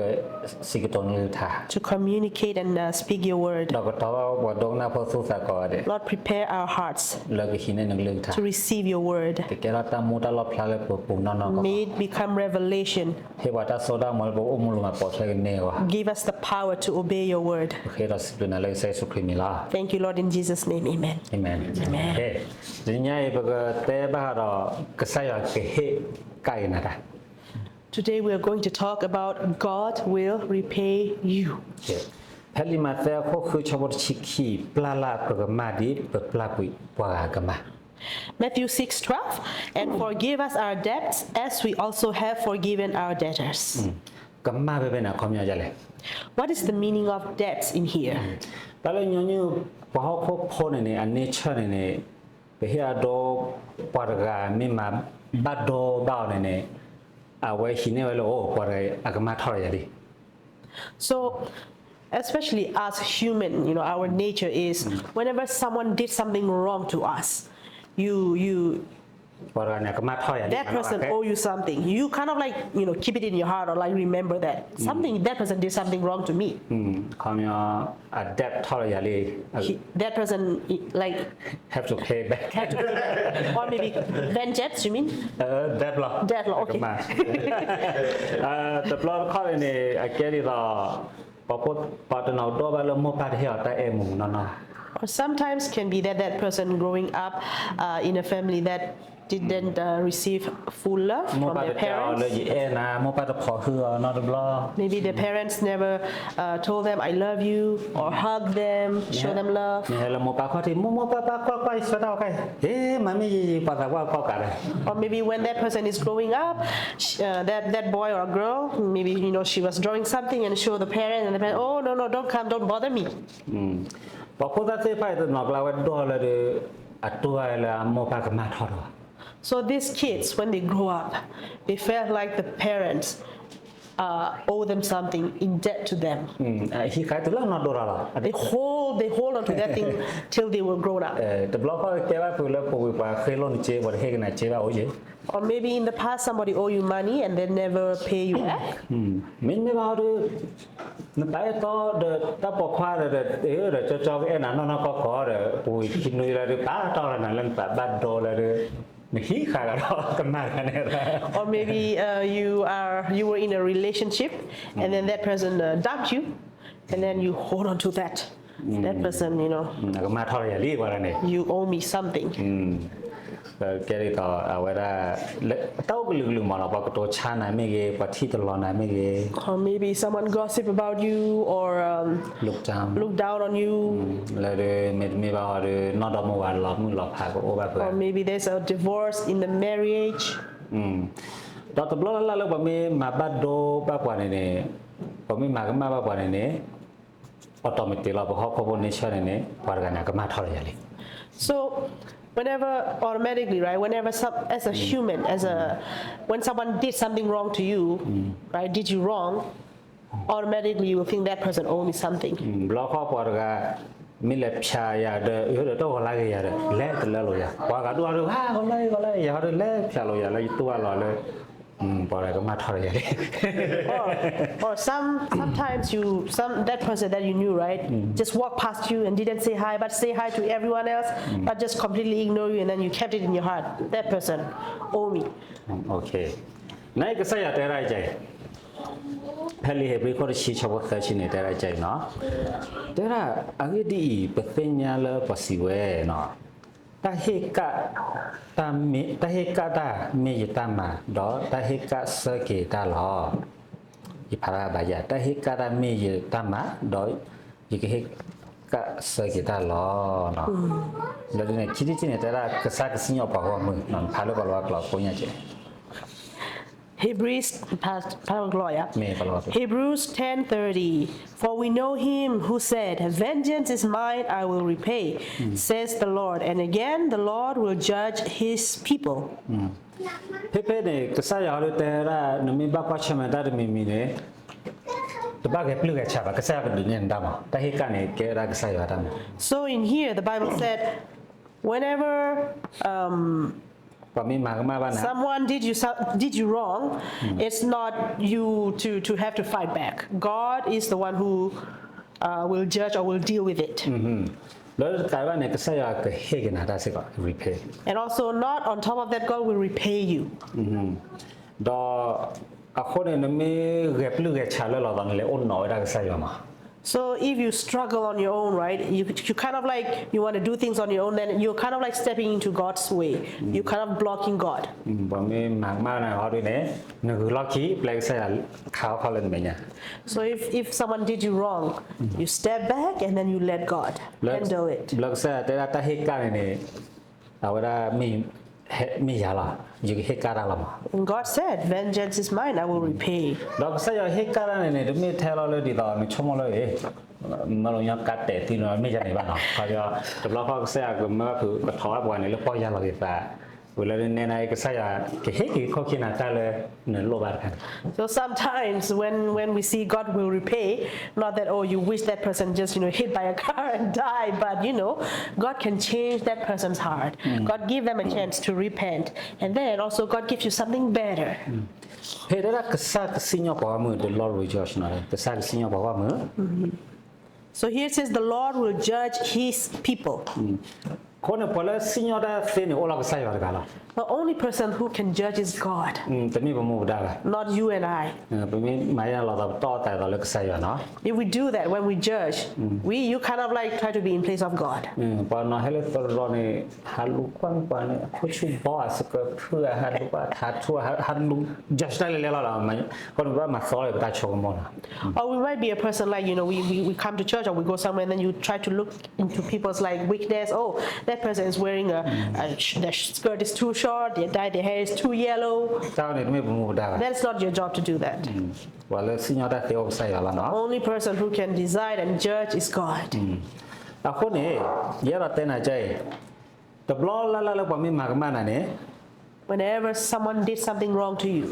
စံးကတိၤနလုၢ်ကထါ to communicate and uh, speak your word. ဒီးကတီၤဘၣ်ပှၤဒိကနၣ်ဖိသူၣ်သးကိးဂၤဒဲး Lord, prepare our hearts လၢကဟံးန့ၢ်နကလုၢ်ကထါ to receive your word. ကကဲထီၣ်တၢ်မူတၢ်လီၣ်ဖျါလၢပပူၤနီၢ်နီၢ်ကီၢ် May it become revelation. ဟ့ၣ်ပှၤတၢ်စိတၢ်ကမီၤလၢပအိၣ်မူလၢမၤပိာ်ထွဲကန့ၢ်အဂီၢ် Give us the power to obey your word. ပဃ့ဒီးစံးဘျုးနၤလၢကစၢ်ယ့ၣ်ၡူးခရံာ်မံၤလီၤ Thank you, Lord, in Jesus' name. Amen. Amen. Amen. တနံၤညါအံၤ ပကတဲဘၣ်ဃးဒီး ကစၢ်ယွၤကဟ့ၣ်ကဒါက့ၤနၤတၢ် Today we are going to talk about God will repay you. ဖဲလံာ်မးသဲအခိၣ်ဃုဆၢဖိတဆံခံ ပျၢ်လၢ်ပကမၢ်ဒ်ပပျၢ်ကွံာ်ပှၤဂၤအကမၢ် Matthew six twelve, and forgive us our debts as we also have forgiven our debtors. ကမၢ်ဖဲဖဲန့ၣ် အခီပညီဒ်လဲၣ် What is the meaning of debts in here? တၢ်လၢညီနုၢ်ပှၤဟီၣ်ခိၣ်ဖိန့ၣ်န့ၣ် အ nature န့ၣ်န့ၣ် ပဟ့ၣ်အဒိ ပှၤတဂၤမ့ၢ်မၤဘၣ်ဒိဘၣ်အီၤန့ၣ်န့ၣ် အဝဲဟံးန့ၢ်ဝဲလၢ အိၣ် ပှၤတဂၤအကမၢ်ထီၣ်ယၤဒ် So, especially as human, you know, our nature is whenever someone did something wrong to us, you you ပှၤတဂၤန့ၣ် ကမၣ်ထီၣ်ယၤလံ that person owe you something. You kind of like, you know, keep it in your heart or like remember that something, that person did something wrong to me. ခီပညီ အ debt ထီၣ်လၢယၤလံ He- that person, like, have to pay back. Have to pay back. Or maybe vengeance, you mean? အဲ debt လီၤ Debt လီၤ, okay. တဘျီတခီၣ်န့ၣ် အကဲဒ်သိး ပှၤဖိ ပှၤတနီၤဒိးဘၣ်လၢမိၢ်ပၢ်တဟ့ၣ်အီၤတၢ်အဲၣ်မူနီၢ်နီၢ် Or sometimes can be that that person growing up uh, in a family that didn't uh, receive full love from their parents. မိၢ်ပၢ်တတဲအီၤလၢယအဲၣ်နၤ မိၢ်ပၢ်တဖိးဟုအီၤနီတဘျီ Maybe the parents never uh, told them I love you or hug them, show them love. မ့ၢ်ဟဲလၢမိၢ်ပၢ်ခီၣ်ထံး မိၢ်မိၢ်ပၢ်ပၢ်ကွၢ်ကွၢ်ယဆွဲတၢ်အီၣ်ကါအံၤ ဟ့ၣ် မၤမ့ၢ်ယံၤယံၤ ပှၤသးပှၢ်ကွၢ်ကးလဲၣ် Or maybe when that person is growing up, sh- uh, that that boy or girl, maybe you know she was drawing something and show the parent, and the parent, oh no no, don't come, don't bother me. ပှၤဖိသၣ်သ့ၣ်တဖၣ်အံၤတနီၤကျါဝဲဒိၣ်လၢဒုး အတိၢ်အလၢအမိၢ်ပၢ်ကမၣ်ထီၣ်ဒီး So these kids, when they grow up, they felt like the parents uh, owe them something, in debt to them. ဟံးဃာ်တုၤလၢနီၢ်ဒိၣ်ထီၣ်လီၤ They hold, they hold on to that thing till they were grown up. တဘျီဃီကဲဘၣ်ဖုးလၢပဝံၤပှၤဃ့လိၢ်နစ့ ပှၤတဟ့ၣ်ကနၤစ့ဘၣ်အိၣ်ယဲ Or maybe in the past somebody owe you money and they never pay you back. မ့မ့ၢ်ဘၣ်ဟီဒုး နပာ်အဲၣ်တီဒီးတၢ်ပိာ်ခွါဒီး ဒီးကၠီကၠီကအဲၣ်နၤနီၢ်နီၢ်ကီၢ်ကီၢ်ဒီး ပဝံၤခံနွံလၢဒုး ပာ်တီၢ်လၢနၤလၢနပာ်ဘၣ်ဒိလၢဒုး နဟံးဃာ်ဒီးကမၣ်တဂၤန့ၣ် Or maybe uh, you are you were in a relationship and then that person uh, dumped you and then you hold on to that that person, you know, ကမၣ်ထီၣ်လၢယၤလံ ပှၤတဂၤန့ၣ် you owe me something. ကဲဒ်သိးအဝဲဒၣ် တၢ်အိၣ်ကလုာ်ကလုာ်မးလီၤ ပှၤကတိၤဆါနၤမ့ၢ်ဂ့ၤ ပှၤထံၣ်တလီၤနၤမ့ၢ်ဂ့ၤ Or maybe someone gossip about you or um, look down, look down on you. လၢဒုး မ့တမ့ၢ်ဘၣ်ဟီဒုး နီၢ်ဒီမါဝၤလီၤမုၢ်လီၤဖးကအိၣ်ဘၣ်ဖဲ Or maybe there's a divorce in the marriage. ဒီးတဘျီလၢ်လၢ်လၢပှၤမ့ၢ်မၤဘၣ်ဒိဘၣ်ပှၤန့ၣ်န့ၣ် ပှၤမ့ၢ်မၤကမၣ်ဘၣ်ပှၤန့ၣ်န့ၣ် automatic လီၤ ပဟီၣ်ခိၣ်ဖိ nature န့ၣ်န့ၣ် ပှၤတဂၤန့ၣ် အကမၣ်ထီၣ်လၢယၤလံ So whenever, automatically, right, whenever some, as a human, as a, when someone did something wrong to you, right, did you wrong, automatically you will think that person owe me something. ဘျီဃီပှၤတဂၤ မ့ၢ်လဲၤဖျးယၤဒီး ဒီးတဂီၤလၢဂ့ၤယၤဒီး လဲၤတလၢလိာ်ယၤ ပှၤဂၤဒိၣ်ဒီး ဟးဂီၤလၢဂ့ၤဂီၤလၢဂ့ၤ ယၤဟီဒီးလဲၤဖျးလိာ်ယၤလၢယတူၢ်ဘၣ်လီၤလၢ ပှၤတဂၤကမၣ်ထီၣ်လၢယၤလံ Or, or some sometimes you some that person that you knew, right, just walk past you and didn't say hi but say hi to everyone else, but just completely ignore you and then you kept it in your heart. That person owe me. Okay. နကစၢ်ယွၤတဲဒၣ်အံၤ ဖဲလံာ်ဧ့ၤဘြံၤခိၣ်တဆံဆၢဖိသၢဆံန့ၣ် တဲဒၣ်အံၤနီၤ တဲဒၣ် အဂ့ၢ်ဒ်အံၤ ပသ့ၣ်ညါလၢပှၤစံးဝဲနီၤ တၢ်ဟ့ၣ်ကၣ် တၢ်မ့ၢ် တၢ်ဟ့ၣ်ကၣ်တၢ်မ့ၢ်ယတၢ်မၤ ဒီးတၢ်ဟ့ၣ်ကၣ်ဆၢက့ၤတၢ်လီၤ. ယဖးဘၣ်ယၤ တၢ်ဟ့ၣ်ကၣ်တၢ်မ့ၢ်ယတၢ်မၤ ဒီးယကဟ့ၣ်ကၣ်ဆၢက့ၤတၢ်လီၤ. လၢဒ်န့ၣ် ခံထံၣ်တထံၣ်န့ၣ် တဲဒၣ်ကစၢ်ကစံၣ်ညီၣ်ပှၤဂီၢ်မုၢ် ဖးလၢပှၤလီၤကျိာ်ကိးညါကဲ Hebrews, pa-, pa-, Hebrews ten thirty. For we know him who said, "Vengeance is mine, I will repay," says the Lord. And again, the Lord will judge his people. ဖဲဖဲန့ၣ် ကစၢ်ယွၤဟီဒုးတဲဝဲဒၣ် နမ့ၢ်ဘၣ်ကွၢ်ဆၢၣ်မဲာ်တၢ်တမံၤမံၤန့ၣ် တဘၣ်ဂဲၤပျုၢ်ဂဲၤဆှးဘၣ် ကစၢ်ယွၤကဒုးနဲၣ်နတၢ်မၤ တၢ်ဟ့ၣ်ကၣ်န့ၣ်ကဲဝဲဒၣ်ကစၢ်ယွၤတၢ်မၤ So in here, the Bible said, whenever um, ပှၤမ့ၢ်မၤကမၣ်ဘၣ်နၤ someone did you so- did you wrong, it's not you to to have to fight back. God is the one who uh, will judge or will deal with it. လၢတကးဘၣ်န့ၣ် ကစၢ်ယွၤကဟ့ၣ်က့ၤနၤတၢ်စ့ၢ်ကီး repay. And also, not on top of that, God will repay you. ဒီးအဃိန့ၣ် နမ့ၢ်ဂဲၤပျုၢ်ဂဲၤဆှးလၢလီၤသီန့ၣ် လဲၤအိၣ်နီၣ်ဝဲဒၣ်ကစၢ်ယွၤမး So if you struggle on your own, right? You you kind of like you want to do things on your own, then you're kind of like stepping into God's way. You're kind of blocking God. ပှၤမ့ၢ်မၤကမၣ်နၤဟီဒုးန့ၣ် နဂုာ်လီၢ်ခံ ပျဲကစၢ်ယွၤခးအီၣ်ခီၣ်လၢနမဲာ်ညါ So if if someone did you wrong, you step back and then you let God handle it. ဘျီကစၢ်ယွၤတဲဒၣ်တၢ်ဟ့ၣ်ကၣ်န့ၣ်န့ၣ် အဝဲဒၣ်မ့ၢ် မ့ၢ်ယၤလီၤ ယကဟ့ၣ်ကၣ်တၢ်လီၤမး And God said, "Vengeance is mine, I will repay." ဒီးကစၢ်ယွၤဟ့ၣ်ကၣ်တၢ်န့ၣ်န့ၣ် တမ့ၢ်ထဲလီၤလၢဒ်သိးနဆိကမိၣ်လၢ မ့ၢ်လီၤညီကါတဲာ်သံလီၤ မ့ၢ်ယၤန့ၣ်ဘၣ်နီၤ ခီပညီ တဘျီဃီကစၢ်ယွၤကမၢဖုးကထီၣ်ဘၣ်ပှၤန့ၣ် လၢပီၢ်ယၢ်လီၤက့ၤသး ဝံၤလၢနနဲၣ်နၤအံၤ ကစၢ်ယွၤကဟ့ၣ်က့ၤခီၣ်ခံနၤတၢ်လၢနလိၣ်ဘၣ်တခါန့ၣ်. So sometimes when, when we see God will repay, not that, oh, you wish that person just, you know, hit by a car and die, but, you know, God can change that person's heart. God give them a chance to repent. And then also God gives you something better. ဖဲဒၣ်ကစၢ်ကစံၣ်ညီၣ်ပှၤဂီၢ်မုၢ်, the Lord will judge နီၤ, ကစၢ်ကစံၣ်ညီၣ်ပှၤဂီၢ်မုၢ်. So here it says the Lord will judge his people. အဃိန့ၣ် ပှၤလၢစံၣ်ညီၣ်တၢ်သ့န့ၣ် အိၣ်လီၤကစၢ်ယွၤတဂၤလီၤ. The only person who can judge is God, တမ့ၢ်ပမူပဒါဘၣ်. Not you and I. ပမ့ၢ်မၤယါလီၤသး ပတီၢ်အသးအသးလၢကစၢ်ယွၤနီၤ. If we do that, when we judge, we, you kind of like try to be in place of God. ပှၤနီၤဟဲလၢသရိာ်န့ၣ် ဟးလူၤကွၢ်ကွၢ်န့ၣ် အခိၣ်ဆူၣ်ဘီဧါ စကၢၢ်ဖုၣ်ဧါ ဟးလူၤကွၢ်ထးထူ ဟးလူၤ judge တၢ်လဲၤလဲၤလီၤလီၤ. အဃိန့ၣ် ပဘၣ်မၤသီလၢပတၢ်ဆိကမိၣ်နီၤ. Or we might be a person like, you know, we, we, we come to church or we go somewhere and then you try to look into people's like weakness. Oh, that person is wearing a, a sh- their skirt is too short, their dye their hair is too yellow. တၢ်န့ၣ်တမ့ၢ်ပမူပဒါဘၣ်. That's not your job to do that. ပှၤလၢစံၣ်ညီၣ်တၢ်သ့အိၣ်ကစၢ်ယွၤလီၤနီၤ. The only person who can decide and judge is God. အဃိန့ၣ် ယအဲၣ်ဒိးတဲနၤကဲအံၤ, တဘျီလၢ်လၢ်လၢပှၤမ့ၢ်မၤကမၣ်နၤန့ၣ် Whenever someone did something wrong to you,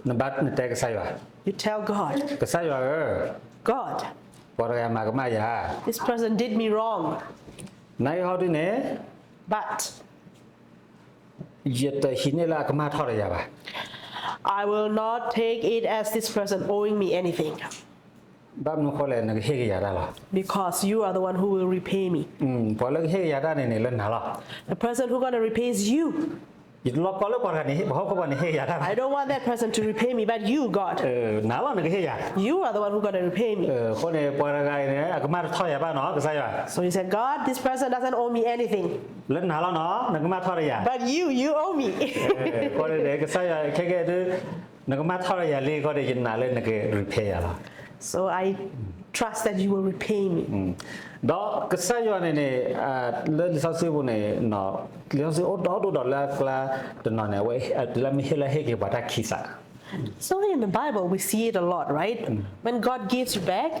နဘၣ်နတဲကစၢ်ယွၤ, you tell God, ကစၢ်ယွၤဧၢ, God, ပှၤတဂၤမၤကမၣ်ယၤ, this person did me wrong, နာ်က့ဟီဒုန့ၣ် but ယတဟံးန့ၢ်လၢအကမၣ်ထီၣ်ဒီးယၤဘၣ်. I will not take it as this person owing me anything. ဘၣ်မနုၤဃိလဲၣ် နကဟ့ၣ်က့ၤယၤတၢ်လီၤ. Because you are the one who will repay me. ပှၤလၢကဟ့ၣ်က့ၤယၤတၢ်န့ၣ်န့ၣ် လၢနၤလီၤ. The person who gonna repay is you. ယတလီၤကီလၢပှၤတဂၤန့ၣ် ပှၤဟီၣ်ခိၣ်ဖိန့ၣ် ဟ့ၣ်က့ၤယၤတၢ်ဘၣ်. I don't want that person to repay me, but you, God. နၤလီၤနကဟ့ၣ်ယၤ. You are the one who gonna repay me. အဃိန့ၣ် ပှၤတဂၤအံၤန့ၣ် အကမၣ်တထီၣ်ယၤဘၣ်နီၤ ကစၢ်ယွၤ. So he said, God, this person doesn't owe me anything. လၢနၤလီၤနီၤ နကမၣ်ထီၣ်ဒီးယၤ. But you, you owe me. အဃိန့ၣ် ကစၢ်ယွၤခဲကဲဒု နကမၣ်ထီၣ်ဒီးယၤလံ အဃိန့ၣ် ယနာ်လၢနက repay ယၤလီၤ. So I trust that you will repay me. ဒီးကစၢ်ယွၤန့ၣ်န့ၣ် လၢလံာ်စီဆှံပူၤန့ၣ် လံာ်စီဆှံအိၣ်ဒီဒူၣ်ဒီးလၢအကျါတနီၤန့ၣ် အဝဲလၢမ့ၢ်ဟ့ၣ်လၢဟ့ၣ်က့ၤပှၤတၢ်ခံသး. So in the Bible, we see it a lot, right? When God gives you back,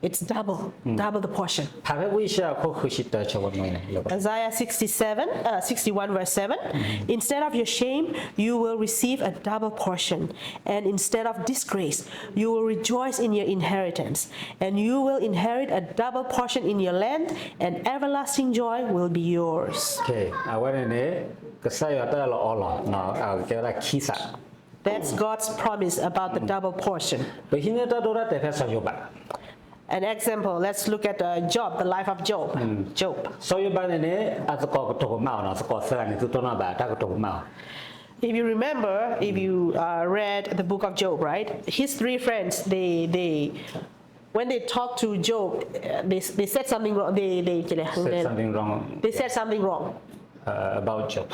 it's double, double the portion. ဖဲဝံယၡါယၤအခိၣ်ဃုဆံတၢ ဆၢဖိနွံန့ၣ် Isaiah sixty-seven, uh, sixty-one verse seven. Instead of your shame, you will receive a double portion. And instead of disgrace, you will rejoice in your inheritance. And you will inherit a double portion in your land, and everlasting joy will be yours. အဝဲန့ၣ်န့ၣ် ကစၢ်ယွၤတၢ်လီၤအီလီၤ ကဲဝဲဒၣ်ခံသး. That's God's promise about the double portion. ပဟံးန့ၢ်တၢ်ဒိတၢ်တဲာ်ဖဲစီၤယိၤဘး. An example, let's look at uh, Job, the life of Job. Job. စီၤယိၤဘးန့ၣ်န့ၣ် အသကိးကတိၤကမၣ်အီၤနီၤ, သကိးသၢဂၤန့ၣ်သုတိၢ်နီၣ်ဘၣ် တၢ်ကတိၤကမၣ်အီၤ. If you remember, if you uh, read the book of Job, right? His three friends, they, they, when they talked to Job, uh, they, they said something wrong. They, they, Said something wrong. They said something wrong Uh, about Job.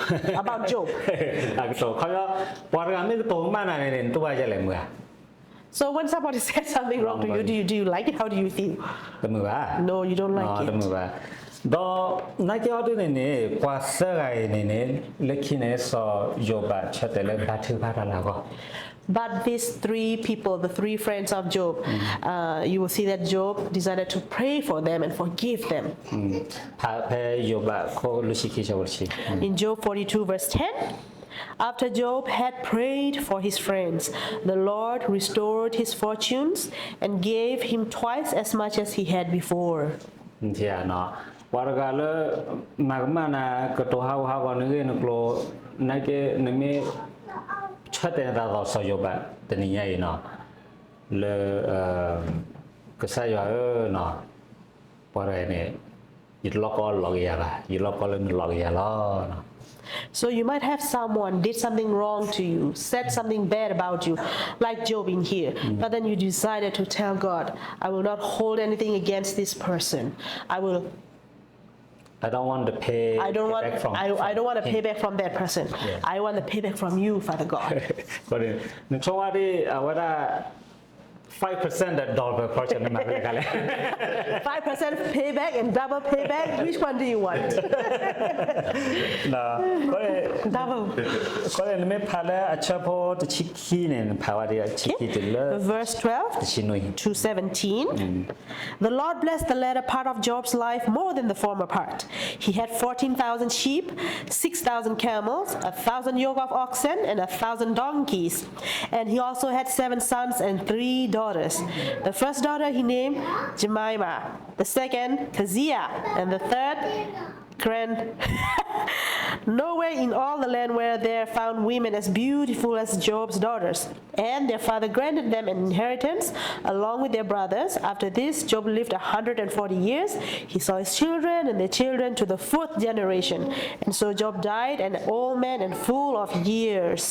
About Job. အကတိၤခီ ပှၤတဂၤမ့ၢ်ကတိၤကမၣ်နၤန့ၣ် နတူၢ်ဘၣ်ယဲလဲၣ်မုၢ်ဧါ. So when somebody says something wrong to you, do you, do you like it? How do you feel? တမုာ်ဘၣ်. No, you don't like it. တမုာ်ဘၣ်. ဒီးနာ်က့ဟီဒုန့ၣ်န့ၣ် ပှၤသၢဂၤအံၤန့ၣ်န့ၣ် လၢခံန့ၣ် စီၤယိၤဘးဆၢတဲာ်လၢဘါထုကဖၣ်တၢ်လၢအဂီၢ် But these three people, the three friends of Job, uh, you will see that Job decided to pray for them and forgive them. ဖဲယိၤဘးခိၣ်လွံၢ်ဆံခံဆၢဖိတဆံ In Job forty-two, verse ten, after Job had prayed for his friends, the Lord restored his fortunes and gave him twice as much as he had before. ပှၤတဂၤလၢ မၤကမၣ်နၤ ကတိၤဟးဂူာ်ဟးဂီၤနဂ့ၢ်နကျိၤ နာ်က့ နမ့ၢ် ဆၢတဲာ်နသးဒီးစီၤယိၤဘး တနံၤညါအံၤနီၤ လၢ ကစၢ်ယွၤဧၢနီၤ ပှၤတဂၤန့ၣ် ယတလီၢ်ကီလီၤက့ၤယၤဘၣ် ယလီၢ်ကီလၢနလီၤက့ၤယၤလီၤ. So you might have someone did something wrong to you, said something bad about you, like Job in here, but then you decided to tell God, I will not hold anything against this person. I will I don't want to pay I don't want back from, I, I don't want to pay back from that person. Yeah. I want to pay back from you, Father God. နဆိကမိၣ်ဒ်အဝဲဒၣ် five percent ဒီး double portion န့ၣ်မၤဝဲလဲၣ်ခါလဲၣ်. Five percent payback and double payback, which one do you want? ဒီး Double. ခီန့ၣ် နမ့ၢ်ဖးလၢအဆၢဖိတဆံခံန့ၣ် နဖးဝဲဒ်တဆံခံတုၤလၢ Verse twelve တဆံနွံ to seventeen. The Lord blessed the latter part of Job's life more than the former part. He had fourteen thousand sheep, six thousand camels, a thousand yoke of oxen, and a thousand donkeys. And he also had seven sons and three daughters. The first daughter he named Jemima, the second Keziah, and the third Grand. Nowhere in all the land were there found women as beautiful as Job's daughters. And their father granted them an inheritance along with their brothers. After this, Job lived a hundred and forty years. He saw his children and their children to the fourth generation. And so Job died an old man and full of years.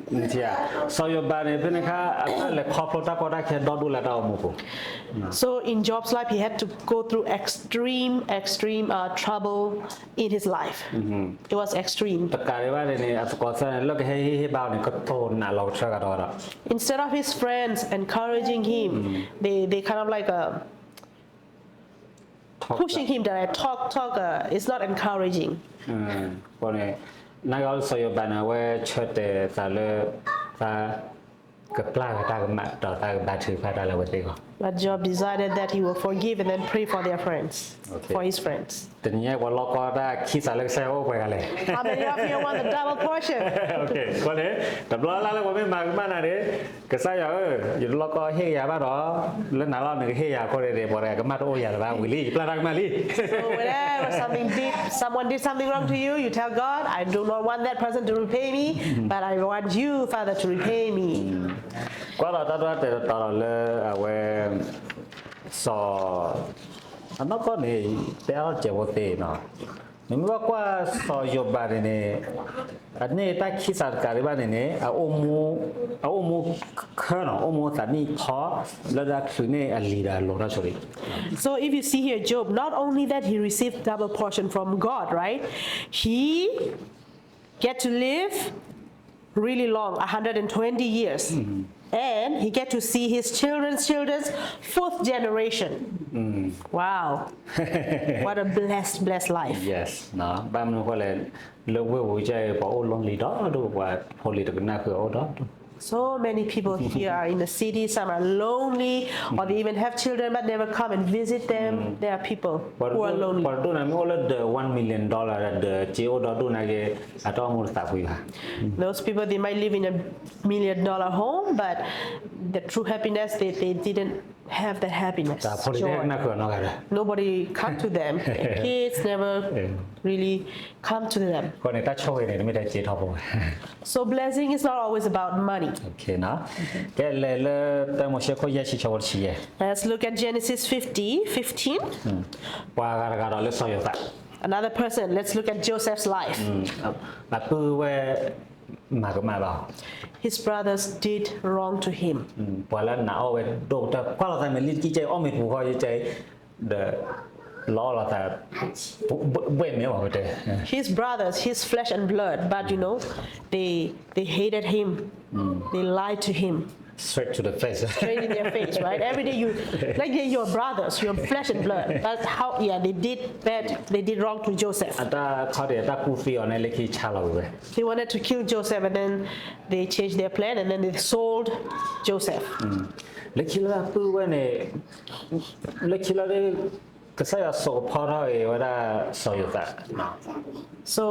စီၤယိၤဘးန့ၣ် ဖဲန့ၣ်အခါ အတၢ်လဲၤခီဖျိတၢ်ကီတၢ်ခဲဒီဒိၣ်လၢတၢ်အိၣ်မူပူၤ. So in Job's life, he had to go through extreme, extreme uh, trouble in his life. It was extreme. တကးဒံးဘၣ်န့ၣ်န့ၣ် အသကိးသၢန့ၣ် လၢကဟဲဟ့ၣ်ဟ့ၣ်ဘါအီၤန့ၣ် ကတိၤနာ်လီၤကတၢၢ်ကဒီးဒီး Instead of his friends encouraging him, they, they kind of like uh, pushing him that talk, talk uh, it's not encouraging. အဃိန့ၣ် နာ်က့စီၤယိၤဘးန့ၣ် အဝဲဆၢတဲာ်သးလၢ သး ကပျၢ်ကဒါကမၣ်ဒီးတၢ်ကဘါထုကဖၣ်တၢ်လၢအဝဲသ့ၣ်အဂီၢ်. But Job decided that he will forgive and then pray for their friends, for his friends. တနံၤညါပှၤလီၤကီတၢ်ခံသးလၢကစၢ်ယွၤအိၣ်ပှဲၤဂၤလဲၣ်. How many of you want the double portion? အဃိန့ၣ် တဘျီလၢ်လၢပှၤမ့ၢ်မၤကမၣ်နၤန့ၣ် ကစၢ်ယွၤဧၢ, ယတလီၤကီဟ့ၣ်ကယၤဘၣ်ဒီး လၢနၤလီၤနကဟ့ၣ်ယၤအဃိန့ၣ် ပှၤတဂၤကမၣ်တအိၣ်ယၤလၢၤဘၣ်ဝံၤလံ ယပျၢ်တၢ်ကမၣ်လံ. So whenever something did, someone did something wrong to you, you tell God, I do not want that person to repay me, but I want you, Father, to repay me. ကွၢ်လီၤတၢ်ဒိတဲာ်တတီၤလီၤလၢအဝဲ စီၤ အနီၢ်ကီၢ်န့ၣ် တဲအါထီၣ်စဲးဖိသ့နီၤ, နမ့ၢ်ဘၣ်ကွၢ်စီၤယိၤဘးန့ၣ်န့ၣ် အန့ၢ်တၢ်ခံသးတကးဒံးဘၣ်န့ၣ်န့ၣ် အအိၣ်မူ အအိၣ်မူခၢနီၤ အိၣ်မူသးနံၣ်ထီ လၢတၢ်ချုးန့ၢ်အလံာ်ဒီးအလိၤတၢ်ဆိၣ်ဂ့ၤ. So if you see here, Job, not only that he received double portion from God, right? He get to live really long, a hundred and twenty years. And he get to see his children's children's fourth generation. Wow. What a blessed, blessed life. Yes, ဘၣ်မနုၤအဃိလဲၣ်, လၢဝ့ၢ်ပူၤကဲ ပှၤအိၣ်လီၢ်လံၤဒီဒိၣ်, ပှၤဖိလံၤတကနၣ်ဃုာ်အိၣ်ဒီဒိၣ်. So many people here are in the city, some are lonely, or they even have children but never come and visit them. There are people who are lonely. ပှၤတဒိၣ်န့ၣ်မ့ၢ်အိၣ်လၢဒီး one million dollar ဒီးစ့အိၣ်ဒီဒိၣ်နာ်က့ အတၢ်အိၣ်မူတသးဖှံဘၣ်. Those people, they might live in a million dollar home, but the true happiness, they, they didn't have that happiness, joy. Nobody come to them. Their kids never really come to them. အဃိန့ၣ် တၢ်ဆိၣ်ဂ့ၤန့ၣ် တမ့ၢ်ထဲစ့ထီဘိ So blessing is not always about money. ကဲ လဲၤလၢတၢမိၤၡ့ခိၣ်ယဲၢ်ဆံဆၢဖိတဆံယဲၢ်. Let's look at Genesis fifty fifteen. ပှၤဂၤတဂၤဒီးလၢစီၤယိၤသး Another person, let's look at Joseph's life. အပုၢ်ဝဲၢ်မၤကမၣ်ဘၣ်အီၤ His brothers did wrong to him. ပှၤလၢနာ်အီၣ်ဝဲဒိၣ်ကတၢၢ် ကွၢ်လီၤသးမဲာ်လံတကံၢ်ကဲ အီၣ်မ့ၤပူၤဃီယကဲ ဒီး လီၤအီၣ်လီၤသး ဘှဲၣ်မ့ၢ်အီၤဝဲတဲ His brothers, his flesh and blood, but you know, they, they hated him. They lied to him. Straight to the face. Straight in their face, right? Every day you, like they're your brothers, your flesh and blood. But how, yeah, they did bad, they did wrong to Joseph. အတၢ်ခီဒံး အတၢ်ကူၣ်သံအီၤန့ၣ် လၢခံဆါလီၤဝဲ They wanted to kill Joseph, and then they changed their plan, and then they sold Joseph. လၢခံလၢအပုၢ်ဝဲၢ်န့ၣ် လၢခံလၢ ကစၢ်ယွၤစိာ်ကဖီထီၣ်က့ၤဝဲဒၣ်စီၤယိၤသး So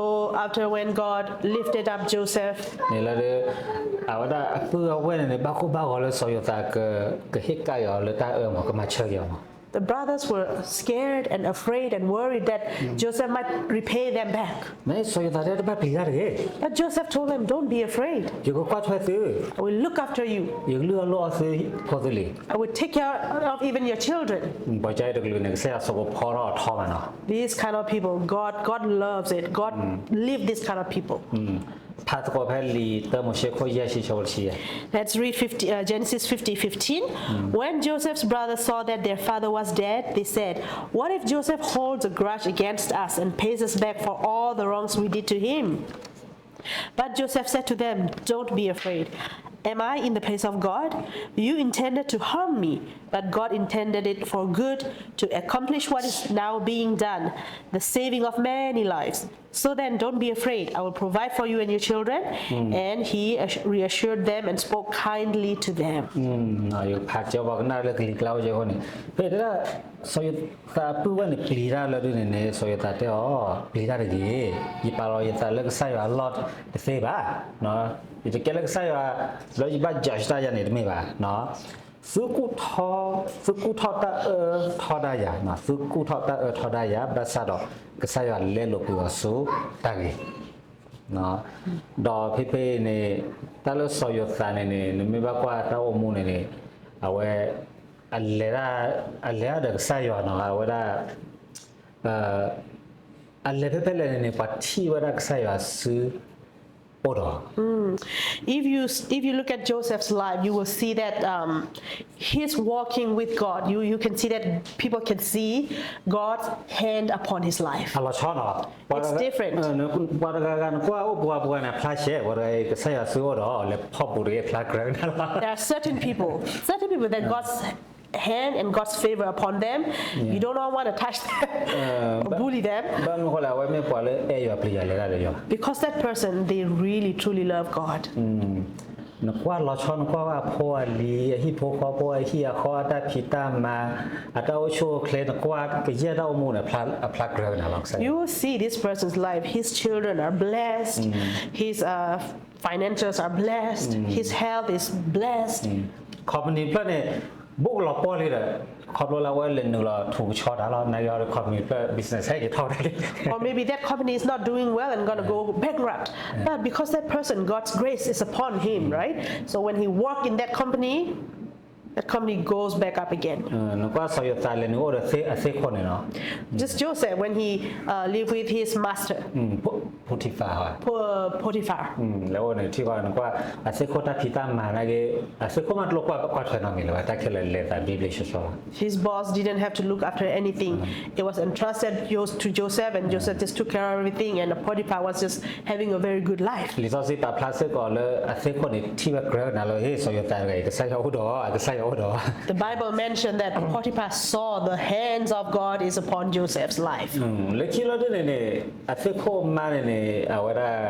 after when God lifted up Joseph, န့ၣ်လၢ အဝဲဒၣ်အပုၢ်အဝဲၢ်န့ၣ်န့ၣ် ဘၣ်ကိၢ်ဘၣ်ဂီၤလၢစီၤယိၤသး ကဟ့ၣ်ကဒါအီၤလၢတၢ်အၢမး ကမၤဆၢက့ၤအီၤမး the brothers were scared and afraid and worried that Joseph might repay them back. မ့ၢ်စီၤယိၤသးတဲတဘၣ်ပျံၤတၢ်တဂ့ၤ But Joseph told them, don't be afraid. ယကကွၢ်ထွဲသု I will look after you. ယကလုၢ်အီၣ်လိၣ်အီသုဖိသုလံ I will take care of even your children. ပှၤကၢအံၤတကလုာ်န့ၣ် ကစၢ်ယွၤစိာ်ကဖီထီၣ်အထီဘၣ်နီၤ These kind of people, God, God loves it. God live this kind of people. ဖးသကိးဖဲလံာ်တၢမိၤၡ့ခိၣ်ယဲၢ်ဆံဆၢဖိတဆံယဲၢ် Let's read fifty, uh, Genesis fifty fifteen. When Joseph's brothers saw that their father was dead, they said, what if Joseph holds a grudge against us and pays us back for all the wrongs we did to him? But Joseph said to them, don't be afraid. Am I in the place of God? You intended to harm me, but God intended it for good to accomplish what is now being done, the saving of many lives. So then, don't be afraid. I will provide for you and your children. And he reassured them and spoke kindly to them. ယဖးကၠီပှၤကနၣ်လၢကလံၤကျါအိၣ်ကဲဃိန့ၣ်, ဖဲတဲဒၣ် စီၤယိၤသးအပုၢ်ဝဲၢ်န့ၣ် ပျံၤတၢ်လၢဒ်န့ၣ်န့ၣ် စီၤယိၤသးတဲအီၤ, ပျံၤတၢ်တဂ့ၤ, ယပာ်လီၤယသးလၢကစၢ်ယွၤအလီၢ်တသ့ဘၣ်. ယတကဲလၢကစၢ်ယွၤလၢယဘၣ် judge တၢ်ယၤန့ၣ်တမ့ၢ်ဘၣ်. သုကူၣ်ထီၣ်, သုကူၣ်ထီၣ်တၢ်အၢထီဒါယၤ, သုကူၣ်ထီၣ်တၢ်အၢထီဒါယၤ, ဘၣ်ဆၣ်ဒီးကစၢ်ယွၤလဲလိာ်ကွံာ်အီၤဆူတၢ်ဂ့ၤ ဒီးဖဲဖဲအံၤန့ၣ် တၢ်လၢစီၤယိၤသးန့ၣ်န့ၣ် နမ့ၢ်ဘၣ်ကွၢ်တၢ်အိၣ်မူန့ၣ်န့ၣ် အဝဲ အလဲၤတၢ်, အလဲၤတၢ်ဒီးကစၢ်ယွၤနီၤ, အဝဲဒၣ် အလဲၤဖဲဖဲလဲၣ်န့ၣ်န့ၣ် ပှၤထံၣ်ဝဲဒၣ်ကစၢ်ယွၤဆူအိၣ်ဒီး If you if you look at Joseph's life, you will see that um, he's walking with God. You you can see that people can see God's hand upon his life. အလီၤဆီနီၤ, It's different. ပှၤတဂၤဂၤနကွၢ်အိၣ်ပှၤပှၤန့ၣ် ဖျါရှဲ, ပှၤတဂၤအံၤ ကစၢ်ယွၤဆူအိၣ်ဒီး လဲၤဖီၣ်ပူၤတဂ့ၤ ဖျါကြၢးနၤလီၤ. There are certain people, certain people that God's hand and God's favor upon them, you don't want to touch them or bully them. ဘၣ်မနုၤဃိလဲၣ်, အဝဲမ့ၢ်ပှၤလၢအဲၣ်ယွၤပျံၤယွၤလဲၤတၢ်ဒီးယွၤ Because that person, they really truly love God. နကွၢ်လီၤဆီ နကွၢ်ဝဲအဖိအလံၤ အဟံၣ်ဖိဃီဖိ အဟံၣ်အဃီ အတၢ်ဖံးတၢ်မၤ အတၢ်အိၣ်ဆူၣ်အိၣ်ချ့ နကွၢ်ကယဲၢ်တၢ်အိၣ်မူန့ၣ် အဖျါကြၢးနၤလီၤ ကစၢ်ယွၤ You will see this person's life. His children are blessed. His uh, financials are blessed. His health is blessed. Company ဖျၢၣ်န့ၣ် ဘူးကလီၤပှီၢ်လံဒီး ခီဖျိလၢအဝဲလဲၤနုာ်လီၤထူကဆှီတၢ်လီၤ နာ်က့အီၤဒီး company ဖျၢၣ် business ဟဲက့ၤထီၣ်ဝဲဒၣ်လံ Or maybe that company is not doing well and gonna go bankrupt. But because that person, God's grace is upon him, right? So when he walk in that company, that company goes back up again. နကွၢ်စီၤယိၤသးလဲၤနုာ်အိၣ်ဒီးအသ့ခိၣ်န့ၣ်နီၤ Just Joseph when he uh, lived with his master, ဖိထံဖၤ Potiphar. လဲၤအိၣ်န့ၣ် ထံၣ်ဘၣ်နကွၢ် အသ့ခိၣ်တၢ်ဖံးတၢ်မၤနာ်က့ အသ့ခိၣ်မးတလိၣ်ကွၢ်ထွဲနီတမံၤလၢၤဘၣ် တၢ်ခဲလၢာ်လဲၤသးဘျ့ဘျ့ဆှီဆှီ His boss didn't have to look after anything. It was entrusted to Joseph, and Joseph just took care of everything. And Potiphar was just having a very good life. လံာ်စီဆှံပာ်ဖျါစ့ၢ်ကီးလၢအသ့ခိၣ်န့ၣ် ထံၣ်ဝဲကြၢးနၤလီၤ ဟ့ၣ် စီၤယိၤသးတဂၤအံၤ ကစၢ်ယွၤအိၣ်ဒီးအီၤ ကစၢ်ယွၤအိၣ်ဒီးအီၤ The Bible mentioned that Potiphar saw the hands of God is upon Joseph's life. လၢခံလီၤဒ်န့ၣ်န့ၣ် အသ့ခိၣ်မါန့ၣ်န့ၣ် အဝဲဒၣ်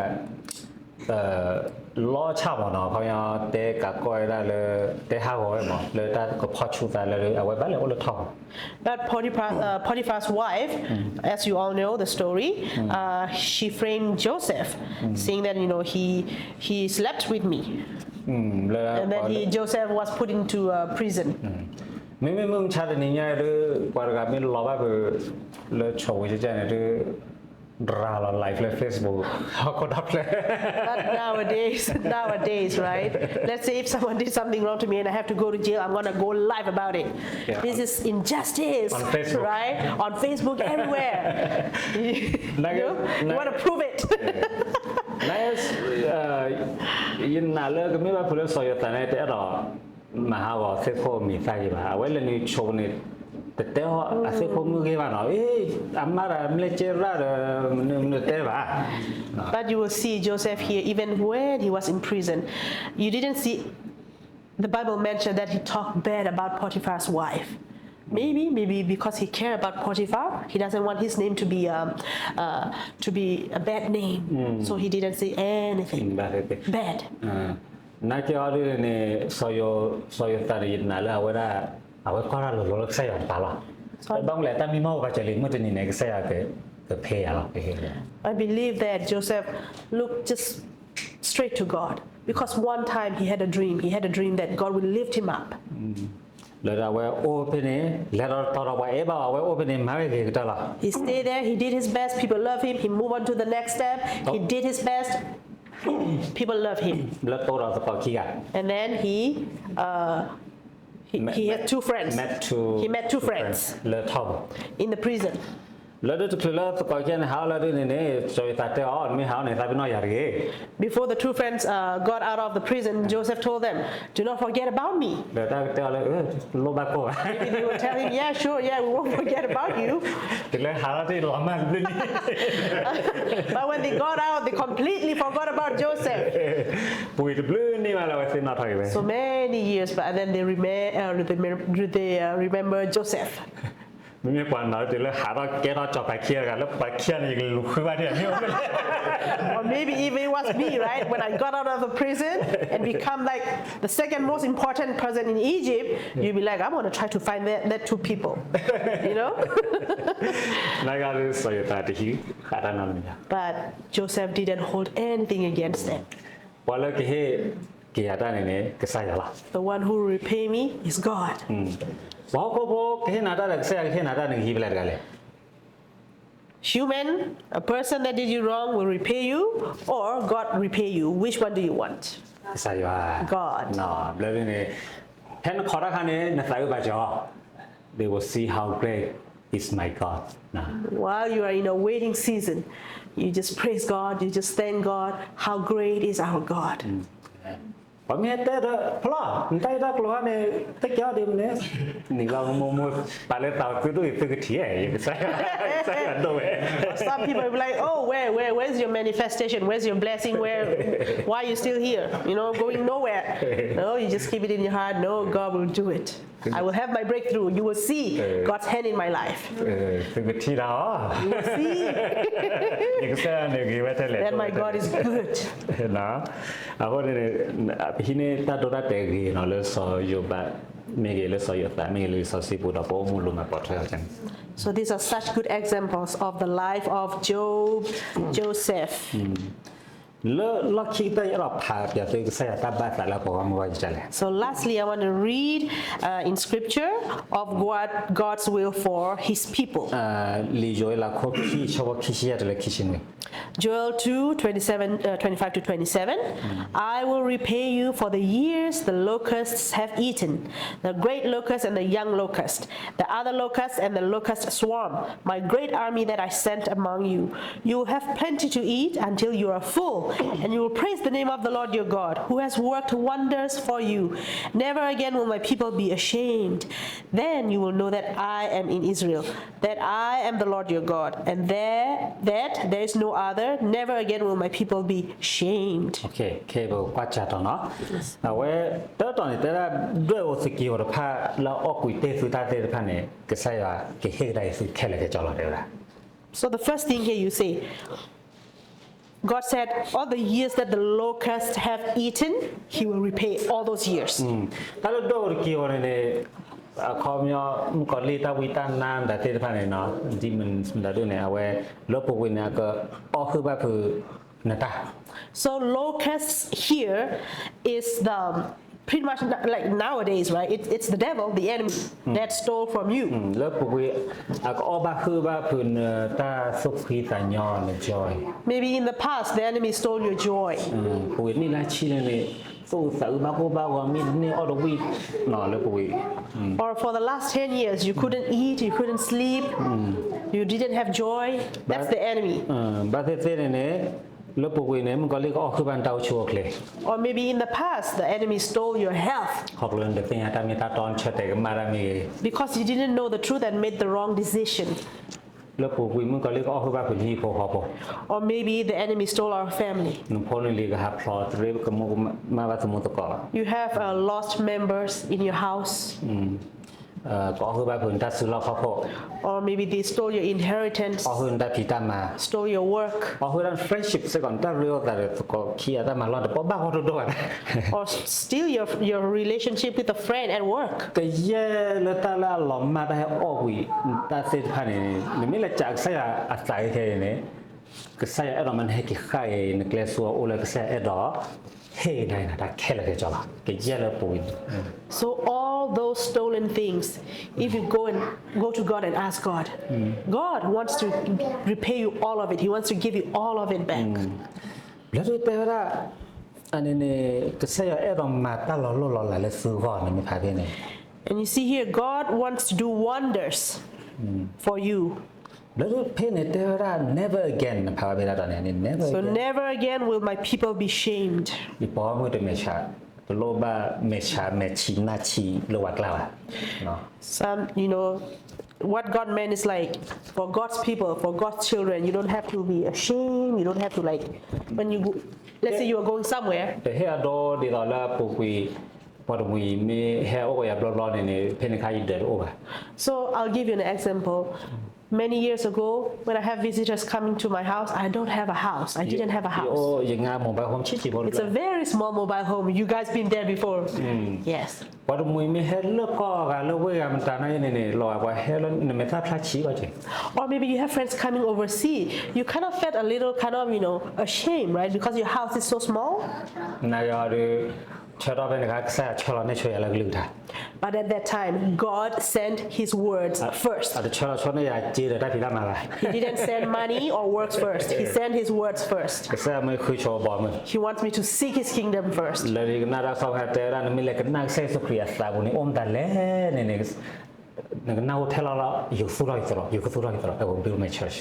လီၤဆၣ်မးနီၤ ခီပညီတဲကးကီၢ်ဝဲဒၣ်လၢ တဲဟးဂီၤဝဲမး လၢတၢ်ကဖီၣ်ဆူသးလၢ အဝဲဘၣ်လဲၤအိၣ်လၢထီၣ်မး But Potiphar, uh, Potiphar's wife, as you all know the story, uh, she framed Joseph, saying that, you know, he he slept with me. And then he, Joseph was put into uh, prison. မ့မ့ၢ်မုၢ်မဆါတနံၤညါဒီး ပှၤတဂၤမ့ၢ်လီၤဘၣ်ပ လၢဆိးဝဲကန့ၣ်ဒီး ရၤလီၤ live လၢ Facebook ဟီၣ်ခိၣ်တၢ်ဖျၢၣ် But nowadays, nowadays, right? Let's say if someone did something wrong to me and I have to go to jail, I'm gonna go live about it. This is injustice, right? On Facebook, everywhere. You, you want to prove it. န ယနာ်လၢကမ့ၢ်ဘၣ်ဖုးလၢစီၤယိၤသးန့ၣ် တအဲၣ်ဒိး မၤဟးဂီၤသ့ၣ်ခိၣ်မံၤသၣ်ဂ့ၤဘၣ်. အဝဲလဲၤနုာ်ဆိန့ၣ် တတဲအီၤအသ့ၣ်ခိၣ်မုၣ်ဂ့ၤဘၣ်နီၤ. အမါတဂၤမ့ၢ်ကဲရၣ်ဒီး မနုၤမနုၤတဲဘၣ်. But you will see Joseph here, even when he was in prison, you didn't see the Bible mention that he talked bad about Potiphar's wife. Maybe, maybe because he cared about Potiphar, he doesn't want his name to be um, uh, to be a bad name, so he didn't say anything bad. နာ်က့အီၤဒ်န့ၣ် စီၤယိၤသးန့ၣ် ယနာ်လၢအဝဲဒၣ် အဝဲကွၢ်တၢ်လိၤလိၤလၢကစၢ်ယွၤအပၢ်လီၤ. ဘၣ်မနုၤလဲၣ် တၢ်မံမီၢ်အိၣ်ဘၣ်စၢၤလံ မုၢ်တနံၤန့ၣ် ကစၢ်ယွၤကဖဲယၤလီၤ. I believe that Joseph looked just straight to God because one time he had a dream. He had a dream that God will lift him up. လၢဒၣ်ဝဲအိၣ်ဖဲန့ၣ် လဲၤဒီးတီၤဒီးပှၤအဲၣ်ဘၣ်အီၤ အဝဲအိၣ်ဖဲန့ၣ် မၤဝဲဂ့ၤကတၢၢ်လီၤ. He stayed there, he did his best, people love him, he moved on to the next step, he did his best, people love him. လၢတိဒီးသကိးခံဂၤ And then he uh, he, he had two friends. He met two friends လၢထီၣ်ပူၤ in the prison. လၢဒၣ်တချုးလၢသကိးခံဂၤန့ၣ် ဟးအီၤလၢဒၣ်န့ၣ်န့ၣ် စီၤယိၤသးတဲအီၤ နမ့ၢ်ဟးအီၤန့ၣ် သးပ့ၤနီၣ်ယၤတဂ့ၤ. Before the two friends uh, got out of the prison, Joseph told them, do not forget about me. ဒီးတၢ်ကတဲအီၤလၢ လိၣ်ဘၣ်ကိၢ်ဘၣ်. Maybe they will tell him, yeah, sure, yeah, we won't forget about you. တုၤလၢဟးထီၣ်တ့ၢ်လီၤမၢ်တဘျုးနံၣ် But when they got out, they completely forgot about Joseph. ပူၤကွံာ်တဘျုးနံၣ်မးလၢအဝဲသ့ၣ်နီၣ်ထီၣ်က့ၤဝဲ So many years, but and then they remain, uh, they, may- they uh, remember Joseph. မ့မ့ၢ်ပှၤနီၣ်တုၤလၢဟးထီၣ်ကဲထီၣ်ကၠီၤပၤခံဂၤတဂၤ လၢပှၤခံဂၤန့ၣ် ယကလူၤဃုဘၣ်ဒ်အမ့ၢ် Or maybe even it was me, right? When I got out of the prison and become like the second most important person in Egypt, you'd be like, I'm gonna try to find that, that two people. You know? နဂၤလၢစီၤယိၤသးတဟံးဃာ်တၢ်နီတမံၤဘၣ် But Joseph didn't hold anything against them. ပှၤလၢကဟ့ၣ်က့ၤယၤတၢ်န့ၣ်န့ၣ် ကစၢ်ယွၤလီၤ The one who repay me is God. ပှၤဟီၣ်ခိၣ်ဖိကဟ့ၣ်နၤတၢ်ဒီး ကစၢ်ယွၤကဟ့ၣ်နၤတၢ်န့ၣ် ကဟံးဖဲလဲၣ်တဂၤလဲၣ် Human, a person that did you wrong will repay you, or God repay you. Which one do you want? ကစၢ်ယွၤ God. ဘျီဒ်န့ၣ် ဖဲနခိးတၢ်ခါန့ၣ် နသးအုးဘၣ်ကၠီၤ They will see how great is my God. While you are in a waiting season, you just praise God, you just thank God, how great is our God. ပှၤမ့ၢ်တဲဒီး ဖျီ နတၢ်အံၤတၢ်ကျိၤခါန့ၣ် တကဲအီၤဒ်မ့ၢ်န့ၣ် နံၤလီၤမိၢ်မိၢ် ပာ်လၢသးသုဒိၣ်အံၤသုကထံၣ် ယကစၢ်ယွၤဒိၣ်ဝဲ Some people will be like, oh, where, where, where's your manifestation? Where's your blessing? Where, why are you still here? You know, going nowhere. No, you just keep it in your heart. No, God will do it. I will have my breakthrough. You will see God's hand in my life. သုကထံၣ်တၢ်အီၤ You will see ယကစၢ်ယွၤန့ၣ်ဂ့ၤဝဲထဲလဲၣ် that my God is good. အဃိန့ၣ် ပဟံးန့ၢ်တၢ်ဒိတၢ်တဲာ်ဂ့ၤနီၤ လၢစီၤယိၤဘး မ့ၢ်ဂ့ၤ လၢစီၤယိၤသး မ့ၢ်ဂ့ၤ လၢစီၤစံးပူၤဒီး ပအိၣ်မူလိၤမၤပိာ်ထွဲအီၤန့ၣ် So these are such good examples of the life of Job, Joseph. လၢလီၢ်ခံကတၢၢ် ယအဲၣ်ဒိးဖးပၠးသုကစၢ်ယွၤတၢ်ဘၣ်သးလၢပှၤဂီၢ်မုၢ်ဂီၢ် ယကလဲၣ် So lastly, I want to read uh, in scripture of what God's will for his people. လံာ်ယိၤအ့လးခိၣ်ခံ ဆၢဖိခံဆံယဲၢ်တုၤလၢခံဆံနွံ Joel two, twenty-seven, uh, twenty-five to twenty-seven. I will repay you for the years the locusts have eaten, the great locust and the young locust, the other locust and the locust swarm, my great army that I sent among you. You will have plenty to eat until you are full, and you will praise the name of the Lord your God, who has worked wonders for you. Never again will my people be ashamed. Then you will know that I am in Israel, that I am the Lord your God, and there that there is no other. Never again will my people be shamed. Okay, ခဲအံၤပကွၢ်စၢ်တီၤနီၤ အဝဲ တၢ်တီၤန့ၣ် တဲဒၣ်ဒွဲၣ်အီၤသုးက့ၤအီၤတဖၣ် လၢအီၣ်ကွံာ်တ့ၢ်သုတၢ်သ့ၣ်တဖၣ်န့ၣ် ကစၢ်ယွၤကဟ့ၣ်ကဒါအံၤသုခဲလၢာ်ခဲဆ့လီၤ တဲဝဲဒၣ် So the first thing here you say, God said, all the years that the locusts have eaten, he will repay all those years. တၢ်လၢဒွဲၣ်အီၤတက့ၤအီၤန့ၣ်န့ၣ် အခီပညီ မုၣ်ကီၤလံၢ်တၢ်ဝံတၢ်နါမတၤသ့ၣ်တဖၣ်န့ၣ်နီၤ demons မတၤဒ်န့ၣ် အဝဲ လၢပူၤကွံာ်န့ၣ် အကအီၣ်ဟုၣ်ဘၣ်ဖုးနတၢ် So locusts here is the pretty much n- like nowadays, right? It, it's the devil, the enemy that stole from you. လၢပူၤကွံာ် အကအီၣ်ဘၣ်ဟုၣ်ဘၣ်ဖုးနတၢ်သူၣ်ဖှံသးညီ န joy. Maybe in the past, the enemy stole your joy. ပူၤကွံာ်နံၣ်လၢဆံလၢန့ၣ် သူၣ်အုးသးအုးဘၣ်ကိၢ်ဘၣ်ဂီၤ မ့ၢ်တန့ၢ်အီၣ်တဝံၣ်နီၤ လၢပူၤကွံာ် Or for the last ten years, you couldn't eat, you couldn't sleep, you didn't have joy. That's the enemy. ဘၣ်သ့ၣ်သ့ၣ်န့ၣ်န့ၣ် လၢပူၤကွံာ်န့ၣ် မုၣ်ကီၤလံၢ်ကအီၣ်ဟုၣ်ဘၣ်နတၢ်အိၣ်ဆူၣ်အိၣ်ချ့ Or maybe in the past, the enemy stole your health ခီဖျိနတသ့ၣ်ညါတၢ်မ့ၢ်တၢ်တီ နဆၢတဲာ်ကမၣ်တၢ်မ့ၢ်ဂ့ၤ because you didn't know the truth and made the wrong decision. လၢပူၤကွံာ်မုၣ်ကီၤလံၢ်ကအီၣ်ဟုၣ်ဘၣ်ဖုးနဟံၣ်ဖိဃီဖိ Or maybe the enemy stole our family. နဖိနလံၤကဟးဖျိးတရံးကမူကမၣ်ဘၣ်သမူသကိး You have uh, lost members in your house. ကအီၣ်ဟုၣ်ဘၣ်ဖုးနတၢ်စုလီၢ်ခီၣ်ခိၣ် Or maybe they stole your inheritance, အီၣ်ဟုၣ်နတၢ်ဖံးတၢ်မၤ stole your work, အီၣ်ဟုၣ်ဒၣ် friendship စ့ၢ်ကီး နတၢ်ရ့လိာ်သးဒီးသကိးခံဂၤတၢ်မၤလီၢ်တဘီဘၣ်ဂီၢ်ဒိၣ်ဒိၣ်ဘၣ် or steal your, your relationship with a friend at work. ကယဲၢ်လၢတၢ်လၢအလီၤမၢ်တၢ်ဟဲအီၣ်ကွံာ်တၢ်သ့ၣ်တဖၣ်န့ၣ် နမ့ၢ်လဲၤစံးကစၢ်ယွၤအသးခဲအံၤန့ၣ် ကစၢ်ယွၤအဲၣ်ဒိးမးနဟဲက့ၤဃၣ်အံၤ နကျဲးစၢးအိၣ်လၢကစၢ်ယွၤအဲၣ်ဒိး ဟ့ၣ်နၤနတၢ်ခဲလၢာ်ခဲဆ့လီၤ ကယဲၢ်လၢပူၤကွံာ် So all those stolen things, if you go and go to God and ask God, God wants to repay you all of it. He wants to give you all of it back. ဘျီဒုတဲဝဲဒၣ် အန့ၣ်န့ၣ် ကစၢ်ယွၤအဲၣ်ဒိးမၤတၢ်လီၤလိၢ်လီၤလးလၢသုဂီၢ်န့ၣ် မ့ၢ်ဖးဖဲန့ၣ် And you see here, God wants to do wonders for you. ဘျီဒုဖဲန့ၣ်တဲဝဲဒၣ် never again နဖးဝဲဖဲဒၣ်တၢ်န့ၣ် never So again. Never again will my people be shamed. ယပှၤဂီၢ်မုၢ်တမဲာ်ဆှး တလိၣ်ဘၣ်မဲာ်ဆှးမဲာ်ဆံးနၢ်ဆံးလၢပှၤကျါဘၣ် Some, you know, What God meant is like, for God's people, for God's children, you don't have to be ashamed. You don't have to, like, when you go, let's say you are going somewhere. တဟ့ၣ်အဒိဒ်သိးလၢပူၤကွံာ် ပှၤတမှံၤမ့ၢ်ဟဲအိၣ်ယၤဘျီဘျီန့ၣ်န့ၣ် ဖဲန့ၣ်ခါယဒၢးတအိၣ်ဘၣ်. So I'll give you an example. Many years ago, when I have visitors coming to my house, I don't have a house. I didn't have a house. ယအိၣ်ယငါ mobile home ဆံးဆံးဖိ It's a very small mobile home. You guys been there before. Yes. ပှၤတမှံၤမ့ၢ်ဟဲလၢကီၢ်ဂၤလၢဝ့ၢ်ဂၤမတၤနာ်န့ၣ်န့ၣ် လီၤဂာ်ပှၤဟဲလၢနမဲာ်သၣ်ဖျါဆံးဘၣ်က့ၤ. Or maybe you have friends coming overseas. You kind of felt a little kind of, you know, ashamed, right? Because your house is so small. နယီၤဒီး ဆၢထီၣ်ဖဲန့ၣ်အခါ ကစၢ်ယွၤဆှၢလီၤန့ၢ်ဆိယၤလၢကလုၢ်ကထါ But at that time, God sent his words first. အတဆှၢလီၤဆိန့ၢ်ယၤစ့ဒီးတၢ်ဖံးတၢ်မၤဘၣ်. He didn't send money or works first. He sent his words first. ကစၢ်ယွၤမ့ၢ်ဃုဆိဘီမုၢ် He wants me to seek his kingdom first. လၢယကနၣ်တၢ်ကစီၣ်ဖဲတဲဝဲဒၣ် နမ့ၢ်လဲၤကနၣ်ကစၢ်ယ့ၣ်ၡူးခရံာ်အသးပူၤန့ၣ် အိၣ်မတၤလဲၣ်န့ၣ်န့ၣ် နကနၢ်ဟူထဲလီၤလီၤ ယကသူၣ်ထီၣ်က့ၤသရိာ် ယကသူၣ်ထီၣ်က့ၤသရိာ် I will build my church.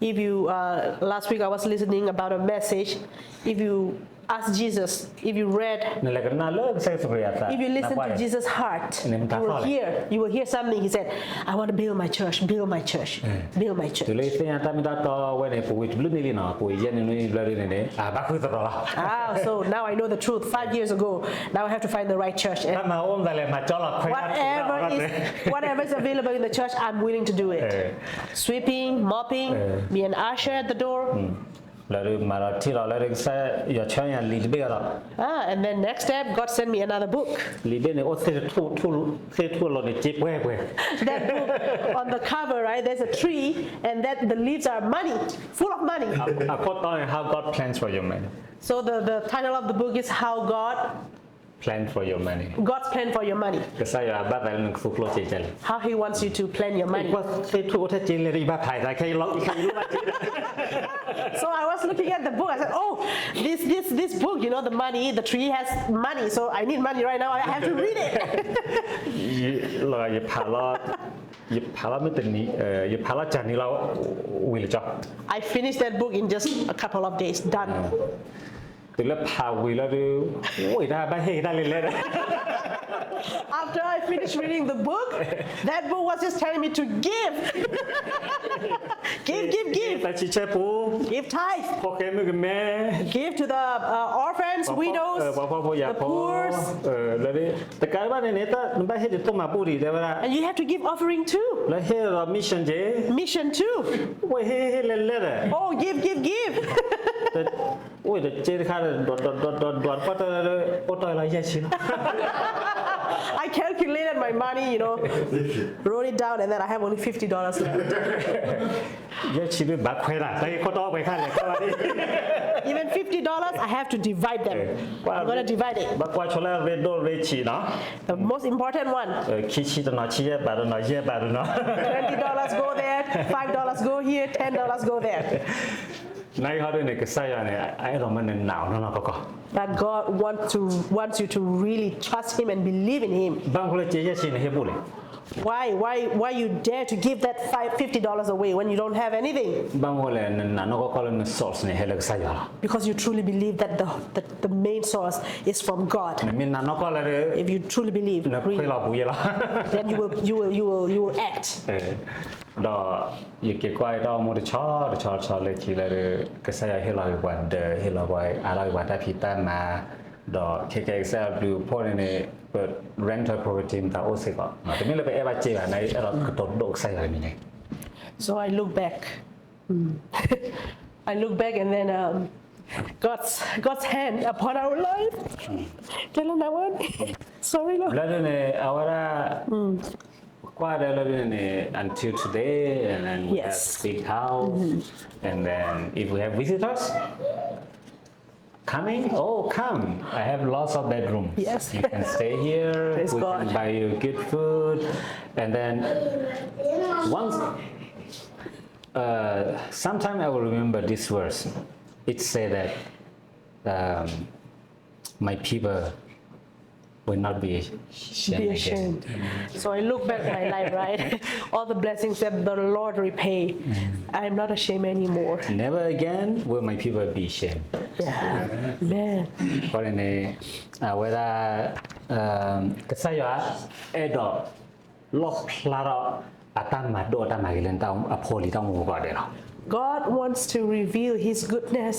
If you, uh, last week I was listening about a message. If you ask Jesus, if you read, နလဲၤကနၣ်လၢကစၢ်ယ့ၣ်ၡူးခရံာ်အသး if you listen to Jesus' heart, you will hear, you will hear something. He said, I want to build my church, build my church, build my church. တုၤလၢယသ့ၣ်ညါတၢ်မ့ၢ်တၢ်တီဝဲန့ၣ် ပူၤကွံာ်တဘျုးနံၣ်လံနီၤ ပူၤယဲၢ်နံၣ်နွံနံၣ်ဘျီဒ်န့ၣ်န့ၣ် အဘၣ်ဃုသရိာ်လီၤ. Ah, so now I know the truth. Five years ago, now I have to find the right church. And တၢ်မၤအိၣ်မတၤလဲၣ် မၤကၠီလီၤခွဲး whatever is, whatever is available in the church, I'm willing to do it. Sweeping, mopping, be an usher at the door. လၢဒုးမၤလီၤထံၣ်လီၤလၢဒုးကစၢ်ယွၤဆှၢယၤလံာ်တဘ့ၣ်အီၤဒီး Ah, and then next step, God sent me another book. လံာ်ဘ့ၣ်န့ၣ် အိၣ်သ့ၣ်ထူၣ်ထူၣ် သ့ၣ်ထူၣ်အလိၤန့ၣ် စ့ပှဲၤပှဲၤ That book, on the cover, right, there's a tree, and that the leaves are money, full of money. အခိၣ်တီန့ၣ် How God Plans for Your Money. So the, the title of the book is How God Plan for Your Money. God's plan for your money. ကစၢ်ယွၤဘၣ်သးလၢနကသူကျိၣ်စ့ဒ်လဲၣ် How he wants you to plan your money. ကွၢ်သ့ၣ်ထူၣ်အိၣ်ထဲစ့လဲၣ် ယဘၣ်ဖးအသး ခဲအံၤလီၤ ခဲအံၤလီၤဘၣ်စ့ So I was looking at the book. I said, oh, this, this, this book, you know, the money, the tree has money. So I need money right now. I have to read it. ယဖးလီၤ ယဖးလီၤမ့ၢ်တနံၤ ယဖးလီၤကၢ်နံၤလီၤ ဝံၤလၢကၠီ I finished that book in just a couple of days. Done. တုၤလၢဖးဝံၤလီၤဒုး ဝံၤတၢ်ဘၣ်ဟ့ၣ်က့ၤတၢ်လဲၤလဲၤ After I finished reading the book, that book was just telling me to give. Give, give, give. တၢ်ဆံဆဲပူ Give tithe. ဖိၣ်ဃဲမုၣ်ကမဲ Give to the, uh, orphans, widows, ပှၤဖှီၣ်ဖိယာ်ဖိ the poor, လၢ တကးဘၣ်န့ၣ်န့ၣ် တၢ်နဘၣ်ဟ့ၣ်ဒ်သိးမၤဘူၣ်ဒံးတဲဝဲဒၣ် And you have to give offering too. လၢဟ့ၣ်ဒီး mission က့ Mission too. ဝဲဟ့ၣ်ဟ့ၣ်လဲၤလဲၤဒီး Oh, give, give, give. ဝဲတက့တခါဒီး ဒွးဒွးဒွးဒွးဒွး ပှၢ်တၢ်လၢ အိၣ်တီၢ်လီၤယဲၢ်ဆံလီၤ I calculated my money, you know, wrote it down, and then I have only fifty dollars left. ယဲၢ်ဆံဒုးဘၣ်ခွဲးတၢ် တၢ်ဂ့ၢ်ခိၣ်တီပှဲၤခါလဲၣ် ခါဝဲဒၣ် Even fifty dollars, I have to divide them. I'm gonna divide it. ဘၣ်ကွၢ်ဆိလၢရ့ဒိၣ်ရ့ဆံးနီၤ The most important one. ခံဆံတနီၤ ဆံယဲၢ်ဘးတနီၤ ယဲၢ်ဘးတနီၤ Twenty dollars go there, five dollars go here, ten dollars go there. နဟီဒုန့ၣ် ကစၢ်ယွၤန့ၣ် အအဲၣ်ဒိးမၢနနာ်အီၤနီၢ်နီၢ်ကီၢ်ကီၢ် That God want to, wants you to really trust him and believe in him. ဘၣ်မနုၤဃိလၢက့ယဲၢ်ဆံန့ၣ်ဟ့ၣ်ဘူၣ်လဲၣ် Why, why, why you dare to give that five, fifty dollars away when you don't have anything? ဘၣ်မနုၤဃိလဲၣ် နနာ်နီၢ်ကီၢ်ကီၢ်လၢန source န့ၣ် ဟဲလၢကစၢ်ယွၤလီၤ Because you truly believe that the, the, the main source is from God. နမ့ၢ်နာ်နီၢ်ကီၢ်လၢ If you truly believe, နခွဲးလီၤပူၤယဲၢ်လီၤ then you will, you will, you will, you will act. ဒီးယက့ၤကွၢ်တၢ်အိၣ်မူတဆီတဆီတဆီလၢခံလၢ ကစၢ်ယွၤဟ့ၣ်လီၤက့ၤပှၤဒၢး ဟ့ၣ်လီၤပှၤ အးလီၤက့ၤပှၤတၢ်ဖံးတၢ်မၤ ဒီးခဲကဲကစၢ်ယွၤဘျုးဖှိၣ်န့ၣ်န့ၣ် ပ rental property မတၤအိၣ်စ့ၢ်ကီး တမ့ၢ်လၢပအဲၣ်ဘၣ်စ့ဘၣ် နအဲၣ်ဒိးကတိၤဒိၣ်ကစၢ်ယွၤတမံၤန့ၣ် So I look back. I look back and then, um, God's, God's hand upon our life. ကဲလၢနဝဲ sorry လီၤ လၢဒ်န့ၣ် အဝဲဒၣ် ကွၢ်ဒၣ်လၢဒ်န့ၣ် until today, and then we have a big house, and then if we have visitors coming, oh, come, I have lots of bedrooms. Yes. You can stay here. Praise God. We can buy you good food. And then once, uh, sometime I will remember this verse. It said that, um, my people will not be ashamed. Be ashamed again. So I look back my life, right? All the blessings that the Lord repay, I am not ashamed anymore. Never again will my people be ashamed. Yeah. Amen. အဃိန့ၣ် အဝဲဒၣ် ကစၢ်ယွၤအဲၣ်ဒိး လီၣ်ဖျါထီၣ် အတၢ်မၤဒိၣ်အတၢ်မၤဂ့ၤလၢအဖိအလံၤတၢ်အိၣ်မူပူၤကိးဂၤဒဲးလီၤ. God wants to reveal his goodness,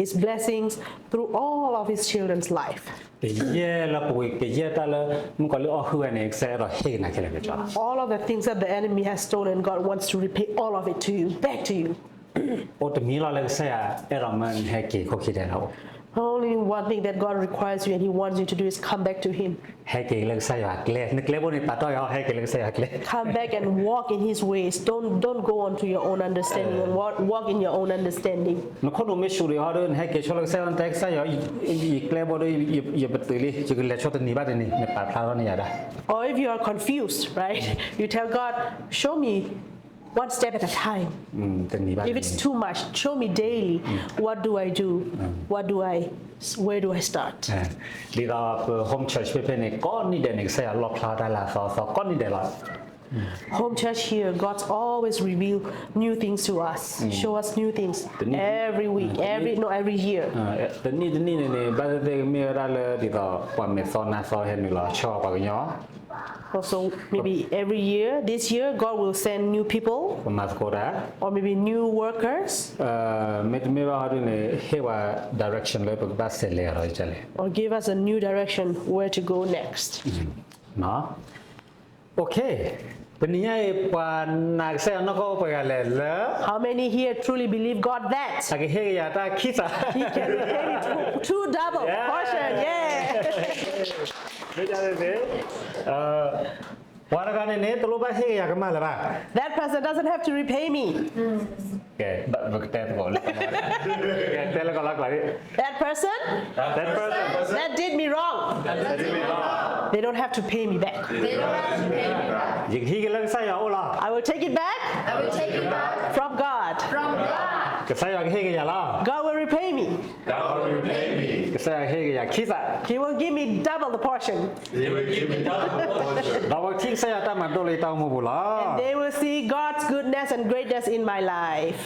his blessings through all of his children's life. ကယဲၢ်လၢပဝဲ ကယဲၢ်တၢ်လၢ မုၣ်ကီၤလံၢ်အီၣ်ဟုၣ်ဝဲန့ၣ် ကစၢ်ယွၤအဲၣ်ဒိးဟ့ၣ်က့ၤနၤခဲလၢာ်က့ၤကၠီလီၤ. All of the things that the enemy has stolen, God wants to repay all of it to you, back to you. အိၣ်တမံၤလီၤလၢကစၢ်ယွၤအဲၣ်ဒိးမၢနဟဲက့ၤခိၣ်ခံဒဲးလီၤ. Only one thing that God requires you and he wants you to do is come back to him. ဟဲက့ၤလၢကစၢ်ယွၤကျဲ, နကျဲဘိန့ၣ်ပာ်တီၢ်ယၤ, ဟဲက့ၤလၢကစၢ်ယွၤကျဲ. Come back and walk in his ways. Don't, don't go on to your own understanding and walk, walk in your own understanding. နခိၣ်နူာ်မ့ၢ်ဆူၣ်ဒံးဟီဒီး နဟဲက့ၤဆိလၢကစၢ်ယွၤ, နတဲကစၢ်ယွၤ, ယကျဲဘိဒီး ယပတုာ်လံ, ယကလဲၤဆိတနံၤဘၣ်တနံၤ, နပာ်ဖျါထီၣ်န့ၢ်ယၤဒၣ်. Or if you are confused, right? You tell God, show me one step at a time. If it's too much, show me daily. What do I do? What do I, where do I start? ဒ်သိးပ home church ဖဲဖဲန့ၣ် ကိးနံၣ်ဒဲးန့ၣ် ကစၢ်ယွၤလီၣ်ဖျါတၢ်လၢအသီအသီ ကိးနံၣ်ဒဲးလီၤ. Home church here, God's always reveal new things to us, show us new things every week, every, no, every year. တနံၣ်တနံၣ်န့ၣ်န့ၣ် ဘၣ်သ့ၣ်သ့ၣ်ကမ့ၢ်ဝဲဒၣ်လၢ ဒ်သိးပှၤမဲာ်သီနါသီဟဲနုာ်လီၤဆှၢပှၤကညီ Also, maybe every year, this year, God will send new people, ပမၤသကိးတၢ် or maybe new workers, မ့တမ့ၢ်ဘၣ်ဟီဒ်န့ၣ် ဟ့ၣ်ပှၤ direction လၢပကဘၣ်ဆဲးလဲၤအလီၤကလဲၣ်. Or give us a new direction where to go next. Okay, တနံၤညါအံၤ ပှၤနာ်ကစၢ်ယွၤနီၢ်ကီၢ်အိၣ်ပှဲၤဂၤလဲၣ်လၢ How many here truly believe God that အကဟ့ၣ်က့ၤယၤတၢ်ခံသး He can repay me two, two double portion? Yeah. မ့ၢ်ဒ်န့ၣ်န့ၣ် ပှၤတဂၤန့ၣ်န့ၣ် တလိၣ်ဘၣ်ဟ့ၣ်က့ၤယၤကမၣ်လၢၤဘၣ်. That person doesn't have to repay me. ကဲ, ပကတဲသကိးလၢ ကဲ, တဲလၢကီၢ်လီၤကျါဒ် That person That person that did me wrong, they don't have to pay me back. ယကဟံးက့ၤလၢကစၢ်ယွၤအအိၣ်လီၤ. I will take it back from God. ကစၢ်ယွၤကဟ့ၣ်က့ၤယၤလီၤ. God will repay me. ကစၢ်ယွၤကဟ့ၣ်က့ၤယၤခံသး. He will give me double the portion. ဒီးပကထံၣ်ကစၢ်ယွၤတၢ်မၤဒိၣ်လၢယတၢ်အိၣ်မူပူၤလီၤ. And they will see God's goodness and greatness in my life.